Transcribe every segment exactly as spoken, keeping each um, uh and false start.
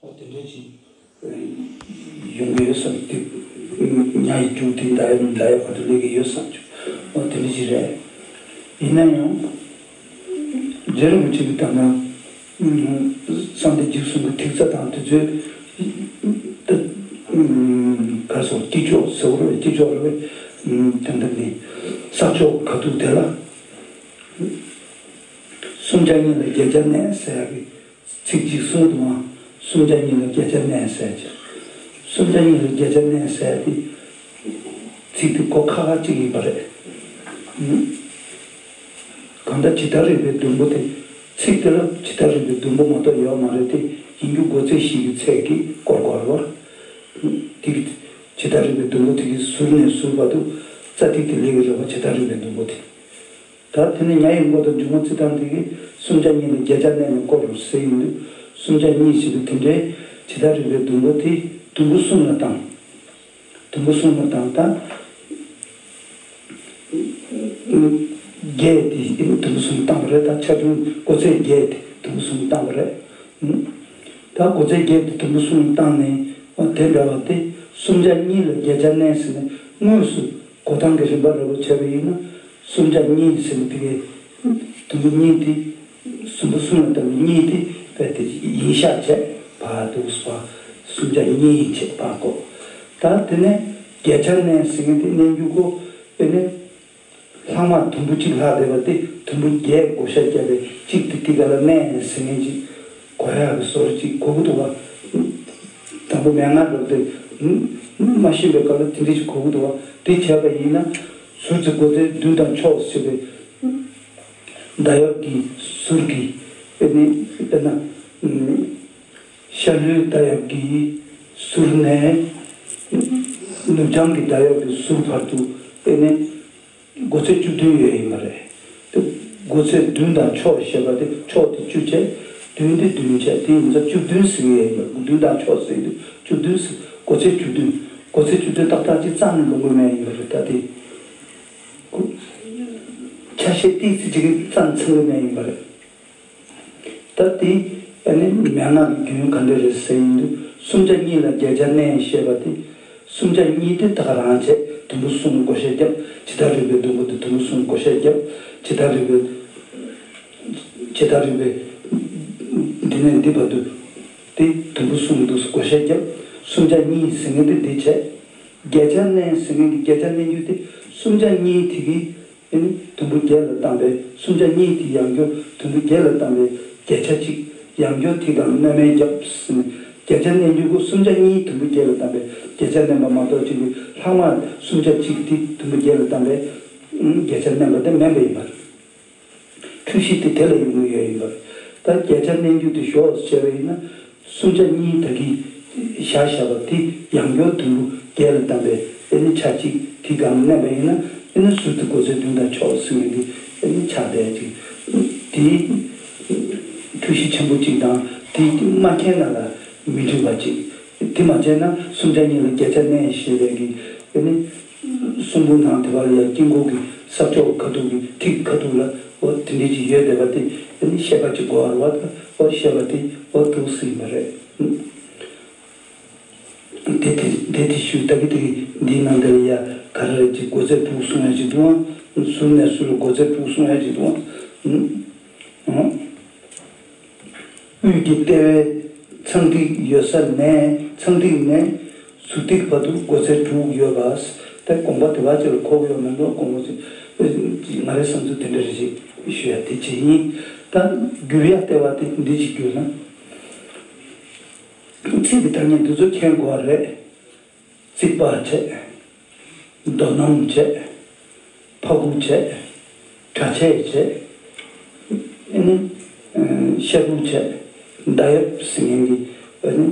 དེ་འདྲ་ཞིག་ཡོང་གི་ཡོད་བསམ་གྱི། ཉ་ཡི་རྒྱུགས་དེ་མདའ་ཡི་མདའ་ཡི་བར་དུ་སླེབས་ཀྱི་ཡོད་བསམ་གྱི། འོ་དེ་འདྲ་ཞིག་རེད། ཡིན་ན་ཡང་རྗེ་རིན་པོ་ཆེ་གི་ད་ལྟ་བསམ་གཏན་འཇིགས་གསུམ་གྱི་ཐིག་རྩ་དང་དེ་ཚོའི་ད་ག་སོགས་དཀྱིལ་ཆོག་ཟེར་བ་རེད། དཀྱིལ་ཆོག་རེད་པས། དེ་འདྲ་ནི་ས་ཕྱོགས་ཁ་ཐུག་དེ་ལ་སུམ་བརྒྱ་གཉིས་ལ་བརྒྱད་བརྒྱ་གནས་ཟེར་ཡག་གི་ཚིག་གཅིག་གསུངས་འདུག་ཨང་། སུམ་བརྒྱ་གཉིས་ལ་བརྒྱད་བརྒྱ་གནས་ཟེར་གྱི། སུམ་བརྒྱ་གཉིས་ལ་བརྒྱད་བརྒྱ་གནས་ཟེར་ཏེ་ཚིག་དེ་གོ་ཁག་ཁག་ཅིག་ཡིན་པ་རེད། གང་ལྟར་ཇི་ལྟར་རིག་པའི་ཟླུམ་པོ་དེ། ཚིག་དེ་ལ་ཇི་ལྟར་རིག་པའི་ཟླུམ་པོ་མ་གཏོགས་ཡོད་མ་རེད་དེ། ཡིན་རྒྱུ་སྒོ་ཚད་བཞི་གི་ཚད་ཀྱིས་བསྐོར་དགོས་རེད་པ། དེ་གི་ཇི་ལྟར་རིག་པའི་ཟླུམ་པོ་དེ་གི་ཟུར་ནས་ཟུར་བར་དུ་རྩ་ཐིག་དེ་ལས་ཀྱི་རེད་པ། ཇི་ལྟར་རིག་པའི་ཟླུམ་པོ་དེ། ད་དེ་ནས་ཉ་ཡི་མགོ་དང་མཇུག་མ་བརྩི་སྟངས་དེ་གིས་སུམ་བརྒྱ་གཉིས་ལ་བརྒྱད་བརྒྱ་གནས་ནས་བསྐོར་རོ་ཟེར་ཡོང་དུས། སུམ་བརྒྱ་གཉིས་ཟེར་དུས་དེ་འདྲའི་ཇི་ལྟར་རིག་པའི་ཟླུམ་པོ་དེ་དུམ་བུ་གསུམ་ལ་བཏང་། དུམ་བུ་གསུམ་ལ་བཏང་། ད་བརྒྱད་དེ་དུམ་བུ་གསུམ་བཏང་བ་རེད། ད་ཆ་ཆུང་སྒོ་ཚད་བརྒྱད་དེ་དུམ་བུ་གསུམ་བཏང་བ་རེད། ད་སྒོ་ཚད་བརྒྱད་དེ་དུམ་བུ་གསུམ་བཏང་ནས། འོ་དེ་འདྲ་བ་དེ་སུམ་བརྒྱ་གཉིས་ལ་བརྒྱད་བརྒྱ་གནས་ཟེར་ནས་དངོས་སུ་འགྲོ་སྟངས་ཀྱི་རིམ་པ་འདྲ་པོ་བྱས་པ་ཡིན་ན། སུམ་བརྒྱ་གཉིས་ཟེར་ནས་དེ་གའི་དུམ་བུ་གཉིས་དེ། གསུམ་པོ་གསུམ་ལ་བཏང་བའི་གཉིས་དེ་རྦད་དེ་ཡིན་ཤག་བྱས། ཕར་འདུག་སེ་ཕར་སུམ་བརྒྱ་གཉིས་བྱས་ཕར་བཀོད། ད་དེ་ནས་བརྒྱད་བརྒྱ་གནས་ཟེར་མཁན་དེ་གནས་འགྱུར་གོ། དེ་ནས་ལྷག་མ་དུམ་བུ་གཅིག་ལྷག་བསྡད་པ་དེ་དུམ་བུ་བརྒྱད་བགོ་བཤའ་བརྒྱབ་པའི་གཅིག་དེ་དེ་ག་ལ་གནས་ཟེར་མཁན་ཅིག་གོ་ཡག་གི་བཟོ་འདྲ་ཅིག་གོ་གི་འདུག་པ། དང་པོ་མན་ངག་འདྲ་པོ་དེ་མ་ཤེས་པའི་སྐབས་ལ་དེ་འདྲ་ཅིག་གོ་གི་འདུག་པ། དེ་བྱས་པ་ཡིན་ན་ཟུར་ཚེ་སྒོ་ཚད་བདུན་དང་ཕྱོགས་ཟེར་བའི། མདའ་ཡབ་ཀྱི་ཟུར་གྱི། དཔེར་ན་དཔེར་ན། ཤར་ལྷོའི་མདའ་ཡབ་ཀྱི་ཟུར་ནས་ནུབ་བྱང་གི་མདའ་ཡབ་ཀྱི་ཟུར་བར་དུ། དཔེར་ན་སྒོ་ཚད་བཅུ་བདུན་ཡོད་ཡིན་པ་རེད། དེ་སྒོ་ཚད་བདུན་དང་ཕྱོགས་ཞེས་པ་དེ་ཕྱོགས་དེ་བཅུ་བྱས། བདུན་དེ་བདུན་བྱས། དེ་ཡིན་ཙང་བཅུ་བདུན་ཟེར་གྱི་ཡོད་ཡིན་པ། བདུན་དང་ཕྱོགས་ཟེར་དུས་བཅུ་བདུན་ཟེར། སྒོ་ཚད་བཅུ་བདུན། སྒོ་ཚད་བཅུ་བདུན་ཏག་ཏག་ཅིག་རྩ་ནས་ལོང་གི་མེད་ཡིན་པ་རེད། ད་དེ་ཆ་ཤས་ཏོག་ཙམ་ཅིག་གི་རྩ་ནས་ཚང་གི་མེད་ཡིན་པ་རེད། ད་དེ་ཨ་ནི་མན་ངག་གི་རྒྱུན་ག་འདྲ་རེད་ཟེར་ཡིན་དུས། སུམ་བརྒྱ་གཉིས་ལ་བརྒྱད་བརྒྱ་གནས་ཞེས་པ་དེ། སུམ་བརྒྱ་གཉིས་དེ་ད་ག་རང་བྱས། དུམ་བུ་གསུམ་བགོ་བཤའ་བརྒྱབ། ཇི་ལྟར་རིག་པའི་ཟླུམ་པོ་དེ་དུམ་བུ་གསུམ་བགོ་བཤའ་བརྒྱབ། ཇི་ལྟར་རིག་པའི། ཇི་ལྟར་རིག་པའི་འདི་ནས་འདི་བར་དུ་དེ་དུམ་བུ་གསུམ་དུ་བགོ་བཤའ་བརྒྱབ། སུམ་བརྒྱ་གཉིས་ཟེར་མཁན་དེ་འདི་བྱས། བརྒྱད་བརྒྱ་གནས་ཟེར་མཁན་གྱི་བརྒྱད་བརྒྱ་གནས་འགྱུར་དེ་སུམ་བརྒྱ་གཉིས་དེ་གིས། ཨེ་ནི་དུམ་བུ་བརྒྱད་ལ་བཏང་བའི། སུམ་བརྒྱ་གཉིས་དེ་ཡང་བསྐྱར་དུམ་བུ་བརྒྱད་ལ་བཏང་བའི་བརྒྱད་ཆ་གཅིག་ཡང་བསྐྱར་དེ་གང་གནོན་མེད་བརྒྱབ་ཟེར་ནས། བརྒྱད་བརྒྱ་གནས་འགྱུར་གོ། སུམ་བརྒྱ་གཉིས་དུམ་བུ་བརྒྱད་ལ་བཏང་བའི་བརྒྱད་ཆ་བསྣན་པ་མ་གཏོགས་ཅིག་གི་ལྷག་མ་སུམ་བརྒྱ་གཅིག་དེ་དུམ་བུ་བརྒྱད་ལ་བཏང་བའི་བརྒྱད་ཆ་བསྣན་པ་དེ་མིན་པ་ཡིན་པ་རེད། འཁྲུལ་གཞི་དེ་དེ་ལ་ཡོང་གི་ཡོད་ཡིན་པ་རེད། ད་བརྒྱད་ཆ་གནས་འགྱུར་དེ་ཞོག་བྱས་པ་ཡིན་ན། སུམ་ཆ་གཉིས་ད་གིན་བཞག་བཞག་པ་དེ་ཡང་བསྐྱར་དུམ་བུ་བརྒྱད་ལ་བཏང་བའི་ཨེ་ནི་ཆ་གཅིག་དེ་གང་མནན་པ་ཡིན་ན། ཨེ་ནི་ཟུར་དུ་སྒོ་ཚད་བདུན་དང་ཕྱོགས་ཟེར་མཁན་དེ་ཨེ་ནི་ཆགས་བསྡད་ཅིག་དེ་འཁྲུལ་གཞི་ཆེན་པོ་གཅིག་དང་། དེ་མ་མཁྱེན་ན་ལ་མི་འགྲིག་པ་ཅིག་དེ་མ་བྱས་ན་སུམ་ཆ་གཉིས་ལ་བརྒྱད་ཆ་གནས་ཞེས་པའི་གི་ཨེ་ནི། གསུང་འབུམ་ནང་དེ་བར་ཡང་དཀྱིལ་འཁོར་གྱི་ས་ཕྱོགས་ཁ་ཐུག་གི་ཐིག་ཁ་ཐུག་ལ་འོ་དེ་འདྲའི་ཅིག་ཡོད་བསྡད་པ་དེ་ཨ་ནི་བཤད་པ་ཅིག་དགོས་པ་རེད་པ། ད་འོ་བཤད་པ་དེ་འོ་འདུག་སེ་ཡིན་པ་རེད། དེ་དེ་དེ་དེ་ཞུས། ད་གི་དེ་འདིའི་ནང་དེ་ལ་ཡ་ག་རེ་རེད། ཅིག་སྒོ་ཚད་དྲུག་གསུང་ཡ་ཅིག་འདུག་ཨང་། ཟུར་ནས་ཟུར་ལ་སྒོ་ཚད་དྲུག་གསུང་ཡ་ཅིག་འདུག་ཨང་། དབུས་ཀྱི་ལྟེ་བའི་ཚངས་ཐིག་ཡོད་ས་ནས། ཚངས་ཐིག་ནས་ཟུར་ཐིག་བར་དུ་སྒོ་ཚད་དྲུག་ཡོད་པ། ད་དགོངས་པ་དེ་བ་ཅིག་ལ་གོ་གི་ཡོད་མེད་འདུག་དགོངས་པ་ཅིག་ང་རའི་བསམ་ཚུལ་དེ་འདྲ་རེ་ཞིག་ཞུ་ཡ་དེ་ཅིག་ཡིན། ད་བསྒྱུར་ཡ་ལྟེ་བ་དེ་འདི་ཅིག་བསྒྱུར་ན། ཚིག་གི་ཐ་སྙད་འདི་ཚོ་མཁྱེན་དགོས་པ་རེད། རྩིག་པ་བྱས། རྡོ་སྣུམ་བྱས། ཕ་གུ་བྱས། གྲྭ་ཆས་བྱས། ཨ་ནི། ཤ་གུ་བྱས། མདའ་ཡབ་ཟེར་མཁན་གྱི། ཨ་ནི།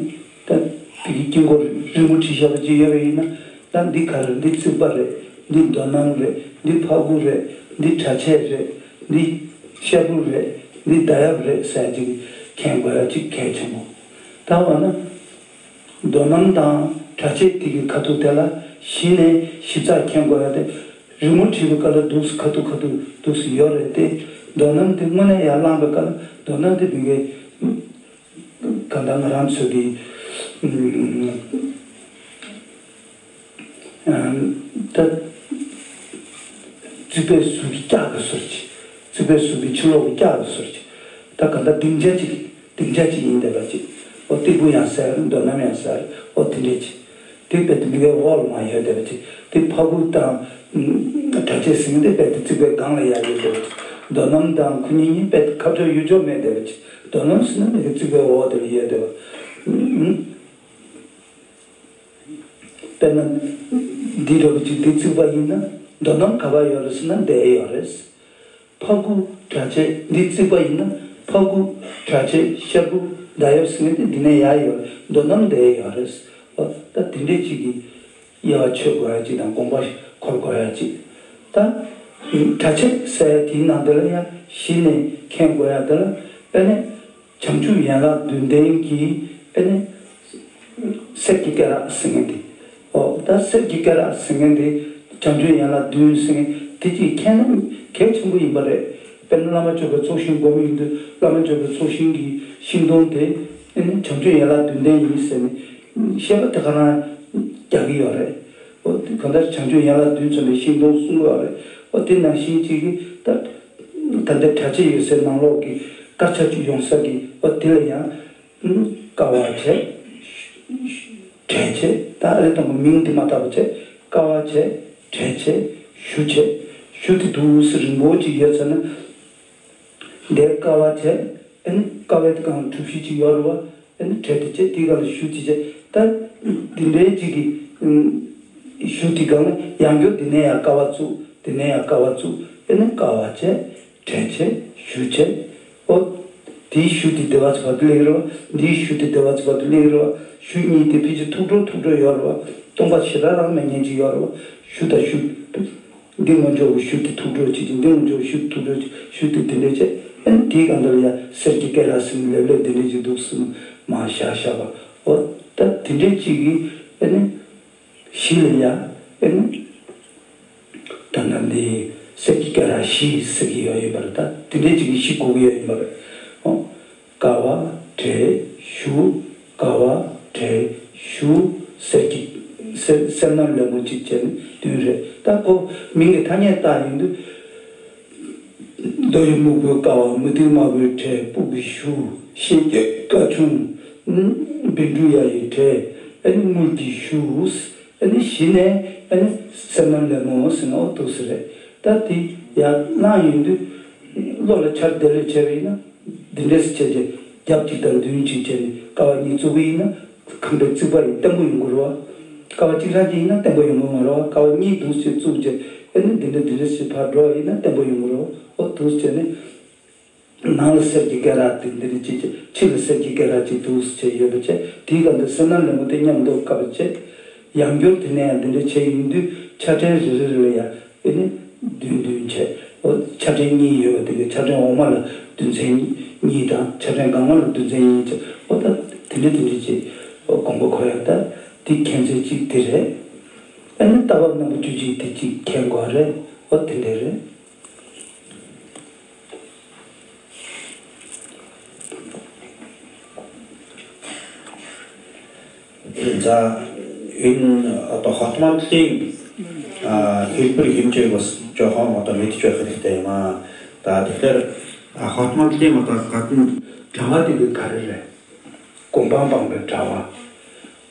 ད་དེ་གི་དཀྱིལ་འཁོར་རི་མོ་བྲིས་བཞག་པ་ཅིག་ཡོད་པ་ཡིན་ན། ད་འདི་ག་རེ། འདི་རྩིག་པ་རེད། འདི་རྡོ་སྣུམ་རེད། འདི་ཕ་གུ་རེད། འདི་གྲྭ་ཆས་རེད། འདི་ཤ་གུ་རེད། འདི་མདའ་ཡབ་རེད་ཟེར་ཅིག་མཁྱེན་དགོས་ཡ་ཅིག་གལ་ཆེན་པོ། ད་འོ་ན། རྡོ་སྣུམ་དང་གྲྭ་ཆས་དེ་གི་ཁ་ཐུག་དེ་ལ་གཞི་ནས་ཞིབ་ཚགས་མཁྱེན་དགོས་ཡ་དེ། རི་མོ་བྲིས་པའི་སྐབས་ལ་འདུག་སེ་ཁ་ཐུག་ཁ་ཐུག་འདུག་སེ་ཡོད་རེད་དེ། རྡོ་སྣུམ་དེ་དངོས་གནས་ཡར་བླངས་པའི་སྐབས་ལ་རྡོ་སྣུམ་དེ་མི་འགའི་ གང་ལྟར་ང་རང་ཚོ་གི་ཨམ་ད་རྩིག་པའི་ཟུར་གྱི་ལྕགས་ཀྱི་ཟུར་གྱི། རྩིག་པའི་ཟུར་གྱི་ཕྱི་ལོགས་ཀྱི་ལྕགས་ཀྱི་ཟུར་གྱི། ད་གང་ལྟར་སྡིངས་ཆ་གཅིག་སྡིངས་ཆ་གཅིག་ཡིན་བསྡད་པ་ཅིག་ཨོ་སྟེགས་བུ་ཡང་ཟེར་རྡོ་སྣུམ་ཡང་ཟེར་ཨོ་དེ་འདྲས་ཅིག་དེ་རྦད་དེ་མི་གའི་འོག་ལ་མར་ཡོད་བསྡད་པ་ཅིག་དེ་ཕ་གུ་དང་གྲྭ་ཆས་ཟེར་མཁན་དེ་རྦད་དེ་རྩིག་པའི་སྒང་ལ་ཡར་ཡོད་བསྡད་པ་ཅིག་རྡོ་སྣུམ་དང་ཁོ་གཉིས་གཉིས་རྦད་དེ་ཁ་ཕྱོགས་ཡུལ་ཕྱོགས་མེད་བསྡད་པ་ཅིག་རྡོ་སྣུམ་ཟེར་ན་མི་གི་རྩིག་པའི་འོག་དེ་ལ་ཡོད་བསྡད་པ། དཔེར་ན། འདི་འདྲ་བོ་ཅིག་འདི་རྩིག་པ་ཡིན་ན་རྡོ་སྣུམ་ག་པར་ཡོད་རེད་ཟེར་ན་འདིར་ཡོད་རེད། ཕ་གུ་གྲྭ་ཆས་འདི་རྩིག་པ་ཡིན་ན་ཕ་གུ་གྲྭ་ཆས་ཤར་གུ་མདའ་ཡབ་ཟེར་མཁན་དེ་འདི་ནས་ཡར་ཡོད་རེད། རྡོ་སྣུམ་འདིར་ཡོད་རེད། ཨོ་ད་དེ་འདྲས་ཅིག་གི་དབྱེ་བ་ཕྱེ་དགོས་ཡ་ཅིག་དང་དགོངས་པ་འཁོར་དགོས་ཡ་ཅིག་ད་གྲྭ་ཆས་ཟེར་ཡ་དེའི་ནང་དེ་ལ་ཡང་གཞི་ནས་མཁྱེན་དགོས་ཡ་དེ་ལ་དཔེར་ན། བྱང་ཆུབ་ཡན་ལག་བདུན་ལྡན་གྱི་ཨེ་ནི། གསེར་གྱི་སྐེ་རགས་ཟེར་མཁན་དེ། ཨོ་ད་གསེར་གྱི་སྐེ་རགས་ཟེར་མཁན་དེ་བྱང་ཆུབ་ཡན་ལག་བདུན་ཟེར་མཁན་དེ་གཅིག་མཁྱེན་ན་གལ་ཆེན་པོ་ཡིན་པ་རེད། དཔེར་ན་བླ་མ་མཆོད་པའི་ཚོགས་ཞིང་སྒོམ་ཡོང་དུས་བླ་མ་མཆོད་པའི་ཚོགས་ཞིང་གི་ཤིང་སྡོང་དེ་ཨེ་ནི་བྱང་ཆུབ་ཡན་ལག་བདུན་ལྡན་ཡིན་ཟེར་ནས་བཤད་པ་དེ་ག་རང་རྒྱག་གི་ཡོད་རེད། ཨོ་དེ་གང་ལྟར་བྱང་ཆུབ་ཡན་ལག་བདུན་ཚང་བའི་ཤིང་སྡོང་གསུང་གི་ཡོད་རེད། ཨོ་དེ་ནང་བཞིན་གཅིག་གིས་ད། ད་ལྟའི་གྲྭ་ཆས་ཡོད་སའི་ནང་ལོགས་ཀྱི་དཀར་ཆ་གཅིག་ཡོང་ས་གི་ཨོ་དེ་ལ་ཡང་། ཀ་བ་བྱས། བྲེ་བྱས་ད་ཨ་རེ་དང་པོ་མིང་དེ་མ་བཏགས་པ་བྱས་ཀ་བ་བྱས་བྲེ་བྱས་གཞུ་བྱས་གཞུ་དེ་འདུག་སེ་རིང་པོ་གཅིག་ཡོད་ཚར་ན། འདིར་ཀ་བ་བྱས་ཨ་ནི་ཀ་བའི་སྒང་གྲུ་བཞི་གཅིག་ཡོད་རེད་བ། ཨ་ནི་བྲེ་དེ་བྱས་དེའི་སྒང་ལ་གཞུ་དེ་བྱས་ད། དེ་འདྲའི་གཅིག་གི་གཞུ་དེའི་སྒང་ལ་ཡང་བསྐྱར་དེ་ནས་ཡང་ཀ་བ་བཙུགས་དེ་ནས་ཡང་ཀ་བ་བཙུགས་ཨ་ནི་ཀ་བ་བྱས། བྲེ་བྱས་གཞུ་བྱས། ཨོ། དེའི་གཞུ་དེ་སྡེ་པ་ཚོ་བར་དུ་སླེབས་ཀྱི་རེད་བ། འདིའི་གཞུ་དེ་སྡེ་པ་ཚོ་བར་དུ་སླེབས་ཀྱི་རེད་བ། གཞུ་གཉིས་དེ་ཕལ་ཆེར་ཐུག་འགྲོ་ཐུག་འགྲོ་ཡོད་རེད་བ། སྟོང་པ་ཞེ་དྲག་རང་མེད་མཁན་ཅིག་ཡོད་རེད་བ། གཞུ་དང་གཞུ། འདི་ངོ་འཇོག་གི་གཞུ་དེ་ཐུག་འགྲོ་བྱེད་ཀྱི་འདི་ངོ་འཇོག་གི་གཞུ་ཐུག་འགྲོ་བྱེད་གཞུ་དེ་དེ་འདྲས་བྱས་ཨ་ནི་དེའི་སྒང་དེ་ལ་ཡ་གསེར་གྱི་སྐེ་རགས་ཟེར་ནས་ལེབ་ལེབ་དེ་འདྲས་ཅིག་འདུག་སེ་མར་བཞག་བཞག་པ། ཨོ། ད་དེ་འདྲས་ཅིག་གིས་ཨ་ནི། གཞི་ལ་ཡ་ཨེ་ནི། ད་ནི་འདི་གསེར་གྱི་སྐེ་རགས་བཞི་ཟེར་གྱི་ཡོད་ཡིན་པ་རེད། ད་དེ་འདྲའི་ཅིག་གི་གཞི་དགོས་ཀྱི་ཡོད་ཡིན་པ་རེད། ཨོ། ཀ་བ་བྲེ་གཞུ། ཀ་བ་བྲེ་གཞུ། གསེར་གྱི་གསེར་གསེར་སྣ་ལེབ་མོ་གཅིག་བྱས་ནས་བདུན་རེད། ད་ཁོ་མིང་གི་ཐ་སྙད་བཏགས་ཡོང་དུས། རྡོ་ཡི་སྨུག་པོའི་ཀ་བ། མུ་ཏིག་དམར་པོའི་བྲེ། སྤུ་གི་གཞུ། ཤེལ་གྱི་ཀ་ཆུང་། བཻ་ཌཱུརྱ་ཡི་བྲེ། ཨ་ནི་དངུལ་གྱི་གཞུ། ཨ་ནི་གཞི་ནས་ཨ་ནི་གསེར་སྣ་ལེབ་མོ་ཟེར་ན་འོ་འདུག་སེ་རེད། ད་དེ་ཡར་བླངས་ཡོང་དུས་བློ་ལ་འཆར་བདེ་ལེགས་བྱས་པ་ཡིན་ན་འདི་འདྲས་སེ་བྱས་རྗེས་རྒྱབ་གཅིག་དང་མདུན་གཅིག་བྱས་ནས་ཀ་བ་གཉིས་བཙུགས་པ་ཡིན་ན། ཁང་པའི་རྩིག་པ་ཡིན་བརྟན་པོ་ཡོང་གི་རེད་བ། ཀ་བ་གཅིག་རང་གཅིག་ཡིན་ན་བརྟན་པོ་ཡོང་གི་མ་རེད་བ། ཀ་བ་གཉིས་འདུག་སེ་བཙུགས་རྗེས་ཨེ་ནི་འདི་འདྲ་འདི་འདྲ་ཞིག་ཕར་འགྲོ་བ་ཡིན་ན་བརྟན་པོ་ཡོང་གི་རེད་བ། འོ་འདུག་སེ་བྱས་ནས་ནང་ལ་གསེར་གྱི་སྐེ་རགས་དེ་འདི་འདྲ་ཅིག་བྱས། ཕྱི་ལ་གསེར་གྱི་སྐེ་རགས་ཅིག་འདུག་སེ་བྱས་ཡོད་པ་བྱས། དེའི་སྒང་དུ་གསེར་སྣ་ལེབ་མོ་དེ་མཉམ་དུ་བཀབ་པ་བྱས། ཡང་བསྐྱར་དེ་ནས་ཡང་འདི་འདྲ་བྱས་ཡོང་དུས་ཆ་ཕྲན་རེ་རེ་རེ་ལ་ཡང་ཨེ་ནི་བདུན་བདུན་བྱས། འོ་ཆ་ཕྲན་གཉིས་ཡོད་པ་དེ་གི་ཆ་ཕྲན་འོག་མ་ལ་བདུན་ཚན་གཉིས་དང་ཆ་ཕྲན་སྒང་མ་ལ་བདུན་ཚན་གཉིས་བྱས། འོ་ད་དེ་འདྲ་དེ་འདྲ་ཅིག་དགོངས་པ་འཁོར་ཡ། ད་དེ་མཁྱེན་ཚུལ་གཅིག་དེ་རེད། ཨ་ནི་རྟ་བབས་རྣམ་པ་བཅུ་གཅིག་དེ་གཅིག་མཁྱེན་དགོས་རེད། འོ་དེ་འདྲ་རེད། ད་ཡིན་ཨ་ད་ཧོ་ཏ་ལིང་ཨ་ཧིལ་པར་ཧིམ་ཅེ་གོ་ཅོ་ཧོ་མ་ད་མེད་ཅོ་ཧ་རིག་ཏེ་མ་ད་དེ་ལྟར་ཨ་ཧོ་ཏ་ལིང་མ་ད་ག་དུང་གྲྭ་བ་དེ་གི་ག་རེ་རེད། གོ་འཕང་སྤངས་པའི་གྲྭ་བ།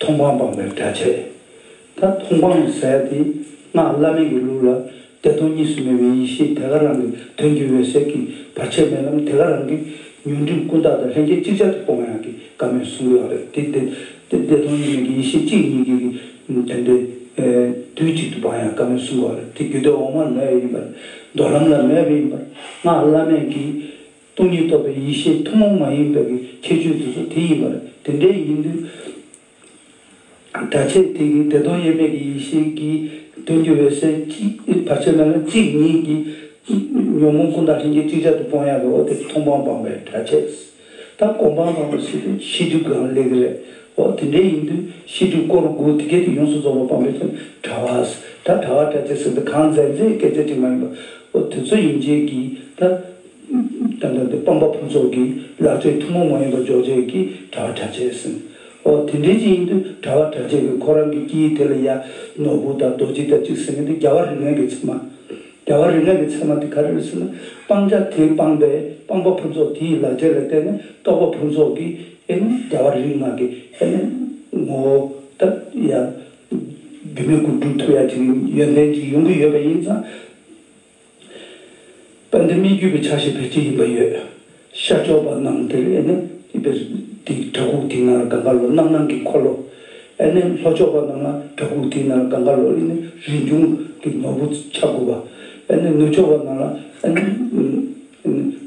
མཐོང་སྤང་སྤངས་པའི་གྲྭ་ཆས། ད་མཐོང་སྤང་ཟེར་དེ་སྔགས་བླ་མེད་ཀྱི་ལུགས་ལ་བདེ་སྟོང་གཉིས་སུ་མེད་པའི་ཡེ་ཤེས་དེ་ག་རང་གི་དོན་གྱི་འོད་གསལ་གྱི་བར་ཆད་མེད་ལམ་དེ་ག་རང་གི་ཉོན་སྒྲིབ་ཀུན་བཏགས་དང་ལྷན་སྐྱེས་ཅིག་ཅར་དུ་སྤོང་ཡག་གི་བཀའ་མོལ་གསུང་གི་ཡོད་རེད། དེ་དེ་དེ་བདེ་སྟོང་གཉིས་མེད་ཀྱི་ཡེ་ཤེས་གཅིག་ཉིད་ཀྱི་དེ་འདྲའི་དུས་གཅིག་ཏུ་སྤང་ཡག་བཀའ་མོལ་གསུང་གི་ཡོད་རེད། དེ་རྒྱུད་སྡེ་འོག་མར་མེད་པ་ཡིན་པར་མདོ་ལམ་ལ་མེད་པ་ཡིན་པར་སྔགས་བླ་མེད་ཀྱི་སྟོང་ཉིད་རྟོགས་པའི་ཡེ་ཤེས་ཐུན་མོང་མ་ཡིན་པའི་གི་ཁྱད་ཆོས་དེ་ཚོ་དེ་ཡིན་པ་རེད། དེ་འདྲའི་ཡིན་དུས། གྲྭ་ཆས་དེ་གི་བདེ་སྟོང་དབྱེར་མེད་ཀྱི་ཡེ་ཤེས་ཀྱི་དོན་གྱི་འོད་གསལ་གཅིག་བར་ཆད་མེད་ལ་གཅིག་ཉིད་ཀྱི་ཉོན་མོངས་ཀུན་བཏགས་ལྷན་སྐྱེས་ཅིག་ཅར་དུ་སྤོང་ཡག་གི་འོ་དེ་མཐོང་སྤང་སྤངས་པའི་གྲྭ་ཆས། ད་གོ་འཕང་སྤངས་པ་ཟེར་དུས་ཤེས་སྒྲིབ་གང་སླེབས་ཀྱི་རེད། འོ་དེ་འདྲའི་ཡིན་དུས་ཤེས་སྒྲིབ་སྐོར་དགུ་དེ་གས་དེ་ཡོངས་སུ་རྫོགས་པ་སྤངས་པའི་ཕྱིར་གྲྭ་བ། ད་གྲྭ་བ་གྲྭ་ཆས་ཟེར་དུས་གང་མཛད་མཛད་སྐད་ཆ་ཅིག་མ་ཡིན་པ། འོ་དེ་ཚོ་ཡིན་བྱེད་ཀྱི་ད། ད་ལྟ་དེ་སྤངས་པ་ཕུན་ཚོགས་ཀྱི་ལག་རྗེས་ཐུན་མོང་མ་ཡིན་པ་འཇོག་བྱེད་ཀྱི་དྲ་བ་གྲགས་ཅན་ཟེར། ཨོ་དེ་འདྲའི་ཅིག་ཡིན་དུས་དྲ་བ་གྲགས་ཅན་གྱི་ཁོ་རང་གི་དཀྱིལ་དེ་ལ་ཡ་ནོར་བུ་དང་རྡོ་རྗེ་དང་གཅིག་ཟེར་མཁན་དེ་རྒྱལ་བ་རིགས་ལྔ་གི་ཚད་མ། རྒྱལ་བ་རིགས་ལྔ་གི་ཚད་མ་དེ་ག་རེ་རེད་ཟེར་ན། སྤང་བྱ་དེས་སྤངས་པའི་སྤངས་པ་ཕུན་ཚོགས་དེའི་ལག་རྗེས་ལ་བརྟེན་ནས་རྟོགས་པ་ཕུན་ཚོགས་ཀྱི་ཨེ་ནི་རྒྱལ་བ་རིགས་ལྔ་གི་ཨེ་ནི་ངོ་བོ་ད་ཡ་རྒྱུ་མེད་དགུ་སྒྲུབ་ཐུབ་ཡ་ཅིག་ཡོན་ཏན་ཅིག་ཡོང་གི་ཡོད་པ་ཡིན་ཙང་། དཔལ་ལྡན་སྨད་རྒྱུད་པའི་ཕྱག་བཞེས་ཕལ་ཆེར་ཡིན་པ་ཡོད། ཤར་ཕྱོགས་པ་རྣམས་དེར་ཨེ་ནི་དེ་དེ་བྲག་ཕུག་དེའི་ནང་ལ་གངས་དཀར་ལོ་རྣམ་སྣང་གི་འཁོར་ལོ། ཨེ་ནི་ལྷོ་ཕྱོགས་པ་རྣམས་ལ་བྲག་ཕུག་དེའི་ནང་ལ་གངས་དཀར་ལོ་ཨེ་ནི་རིན་འབྱུང་གི་ནོར་བུ་ཆ་དགུ་པ། ཨེ་ནི་ནུབ་ཕྱོགས་པ་རྣམས་ལ་ཨེ་ནི་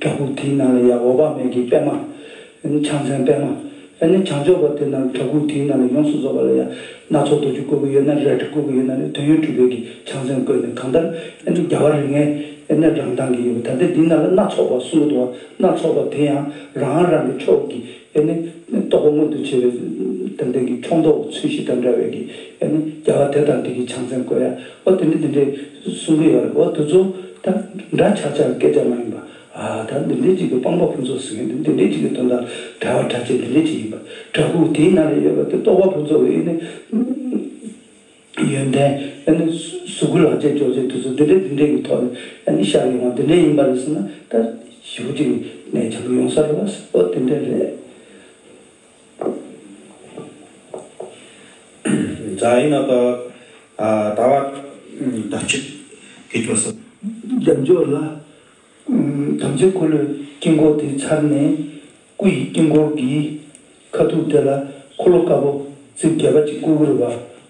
བྲག་ཕུག་དེའི་ནང་ལ་ཡ་འོད་དཔག་མེད་ཀྱི་པད་མ། ཨེ་ནི་ཕྱག་མཚན་པད་མ། ཨེ་ནི་བྱང་ཕྱོགས་པ་དེ་ནང་བྲག་ཕུག་དེའི་ནང་ལ་ཡོངས་སུ་རྫོགས་པ་ལ་ཡང་སྣ་ཚོགས་རྡོ་རྗེ་བཀོད་ཀྱི་ཡོད་ན་རལ་གྲི་བཀོད་ཀྱི་ཡོད་ན་ནི་དོན་ཡོད་གྲུབ་པའི་གི་ཕྱག་མཚན་བཀོད་ནས་གང་ལྟར་ཨེ་ནི་རྒྱལ་བ་རིགས་ལྔའི་ཨེ་ནི་རང་མདངས་ཀྱི་ཡོད་པ། ད་ལྟ་འདི་ནང་ལ་སྣ་ཚོགས་པ་གསུང་གི་འདུག་བ། སྣ་ཚོགས་པ་དེ་ཡང་རང་རང་གི་ཕྱོགས་ཀྱི་ཨེ་ནི་རྟོགས་པ་མངོན་དུ་བྱེད་པའི་ཏན་ཏན་གྱི་ཕྱོགས་མདོག་ཚུལ་བཞི་དང་འདྲ་བའི་གི་ཨེ་ནི་རྒྱལ་བ་དེ་དང་དེ་གི་ཕྱག་མཚན་བཀོད་ཡ། ཨོ་དེ་འདྲ་དེ་འདྲའི་གསུང་གི་ཡོད་རེད། ཨོ་དེ་ཚོ་ད་འདྲ་ཆགས་ཆགས་སྐད་ཆ་མ་ཡིན་པ། ཨ་ད་འདི་འདྲའི་ཅིག་གི་སྤངས་པ་ཕུན་ཚོགས་ཟེར་མཁན་འདི་འདི་འདྲའི་ཅིག་གི་དོན་དག་དྲ་བ་གྲགས་ཅན་འདི་འདྲའི་ཅིག་ཡིན་པ། བྲག་ཕུག་དེའི་ནང་ལ་ཡོད་པ་དེ་རྟོགས་པ་ཕུན་ཚོགས་ཡིན་ནི། ཡོན་ཏན་ཨ་ནི་གཟུགས་སྐུ་ལག་རྗེས་འཇོག་བྱེད་དུས་ཚོད་འདི་འདྲའི་འདི་འདྲའི་གི་ཐོག་ནས་ཨ་ནི་ཤར་ཡོང་བ་འདི་འདྲའི་ཡིན་པ་རེད་ཟེར་ན་ད་ཞེ་པོ་ཅིག་གནས་ཆེན་པོ་ཡོང་ས་རེད་བ། ཨོ་དེ་འདྲ་རེད། ཛ་ཡིན་ན་ད་ཨ་ད་བ་ད་ཅིག་གི་ཅོ་ས། དལ་འབྱོར་ལ། དམ་ཚིག་འཁོར་ལོའི་དཀྱིལ་འཁོར་དེ་ཚར་ནས་སྐུ་ཡི་དཀྱིལ་འཁོར་གྱི་ཁ་ཐུག་དེ་ལ་འཁོར་ལོ་དཀར་པོ་རྩིབས་བརྒྱད་པ་ཅིག་བཀོད་ཀྱི་རེད་བ།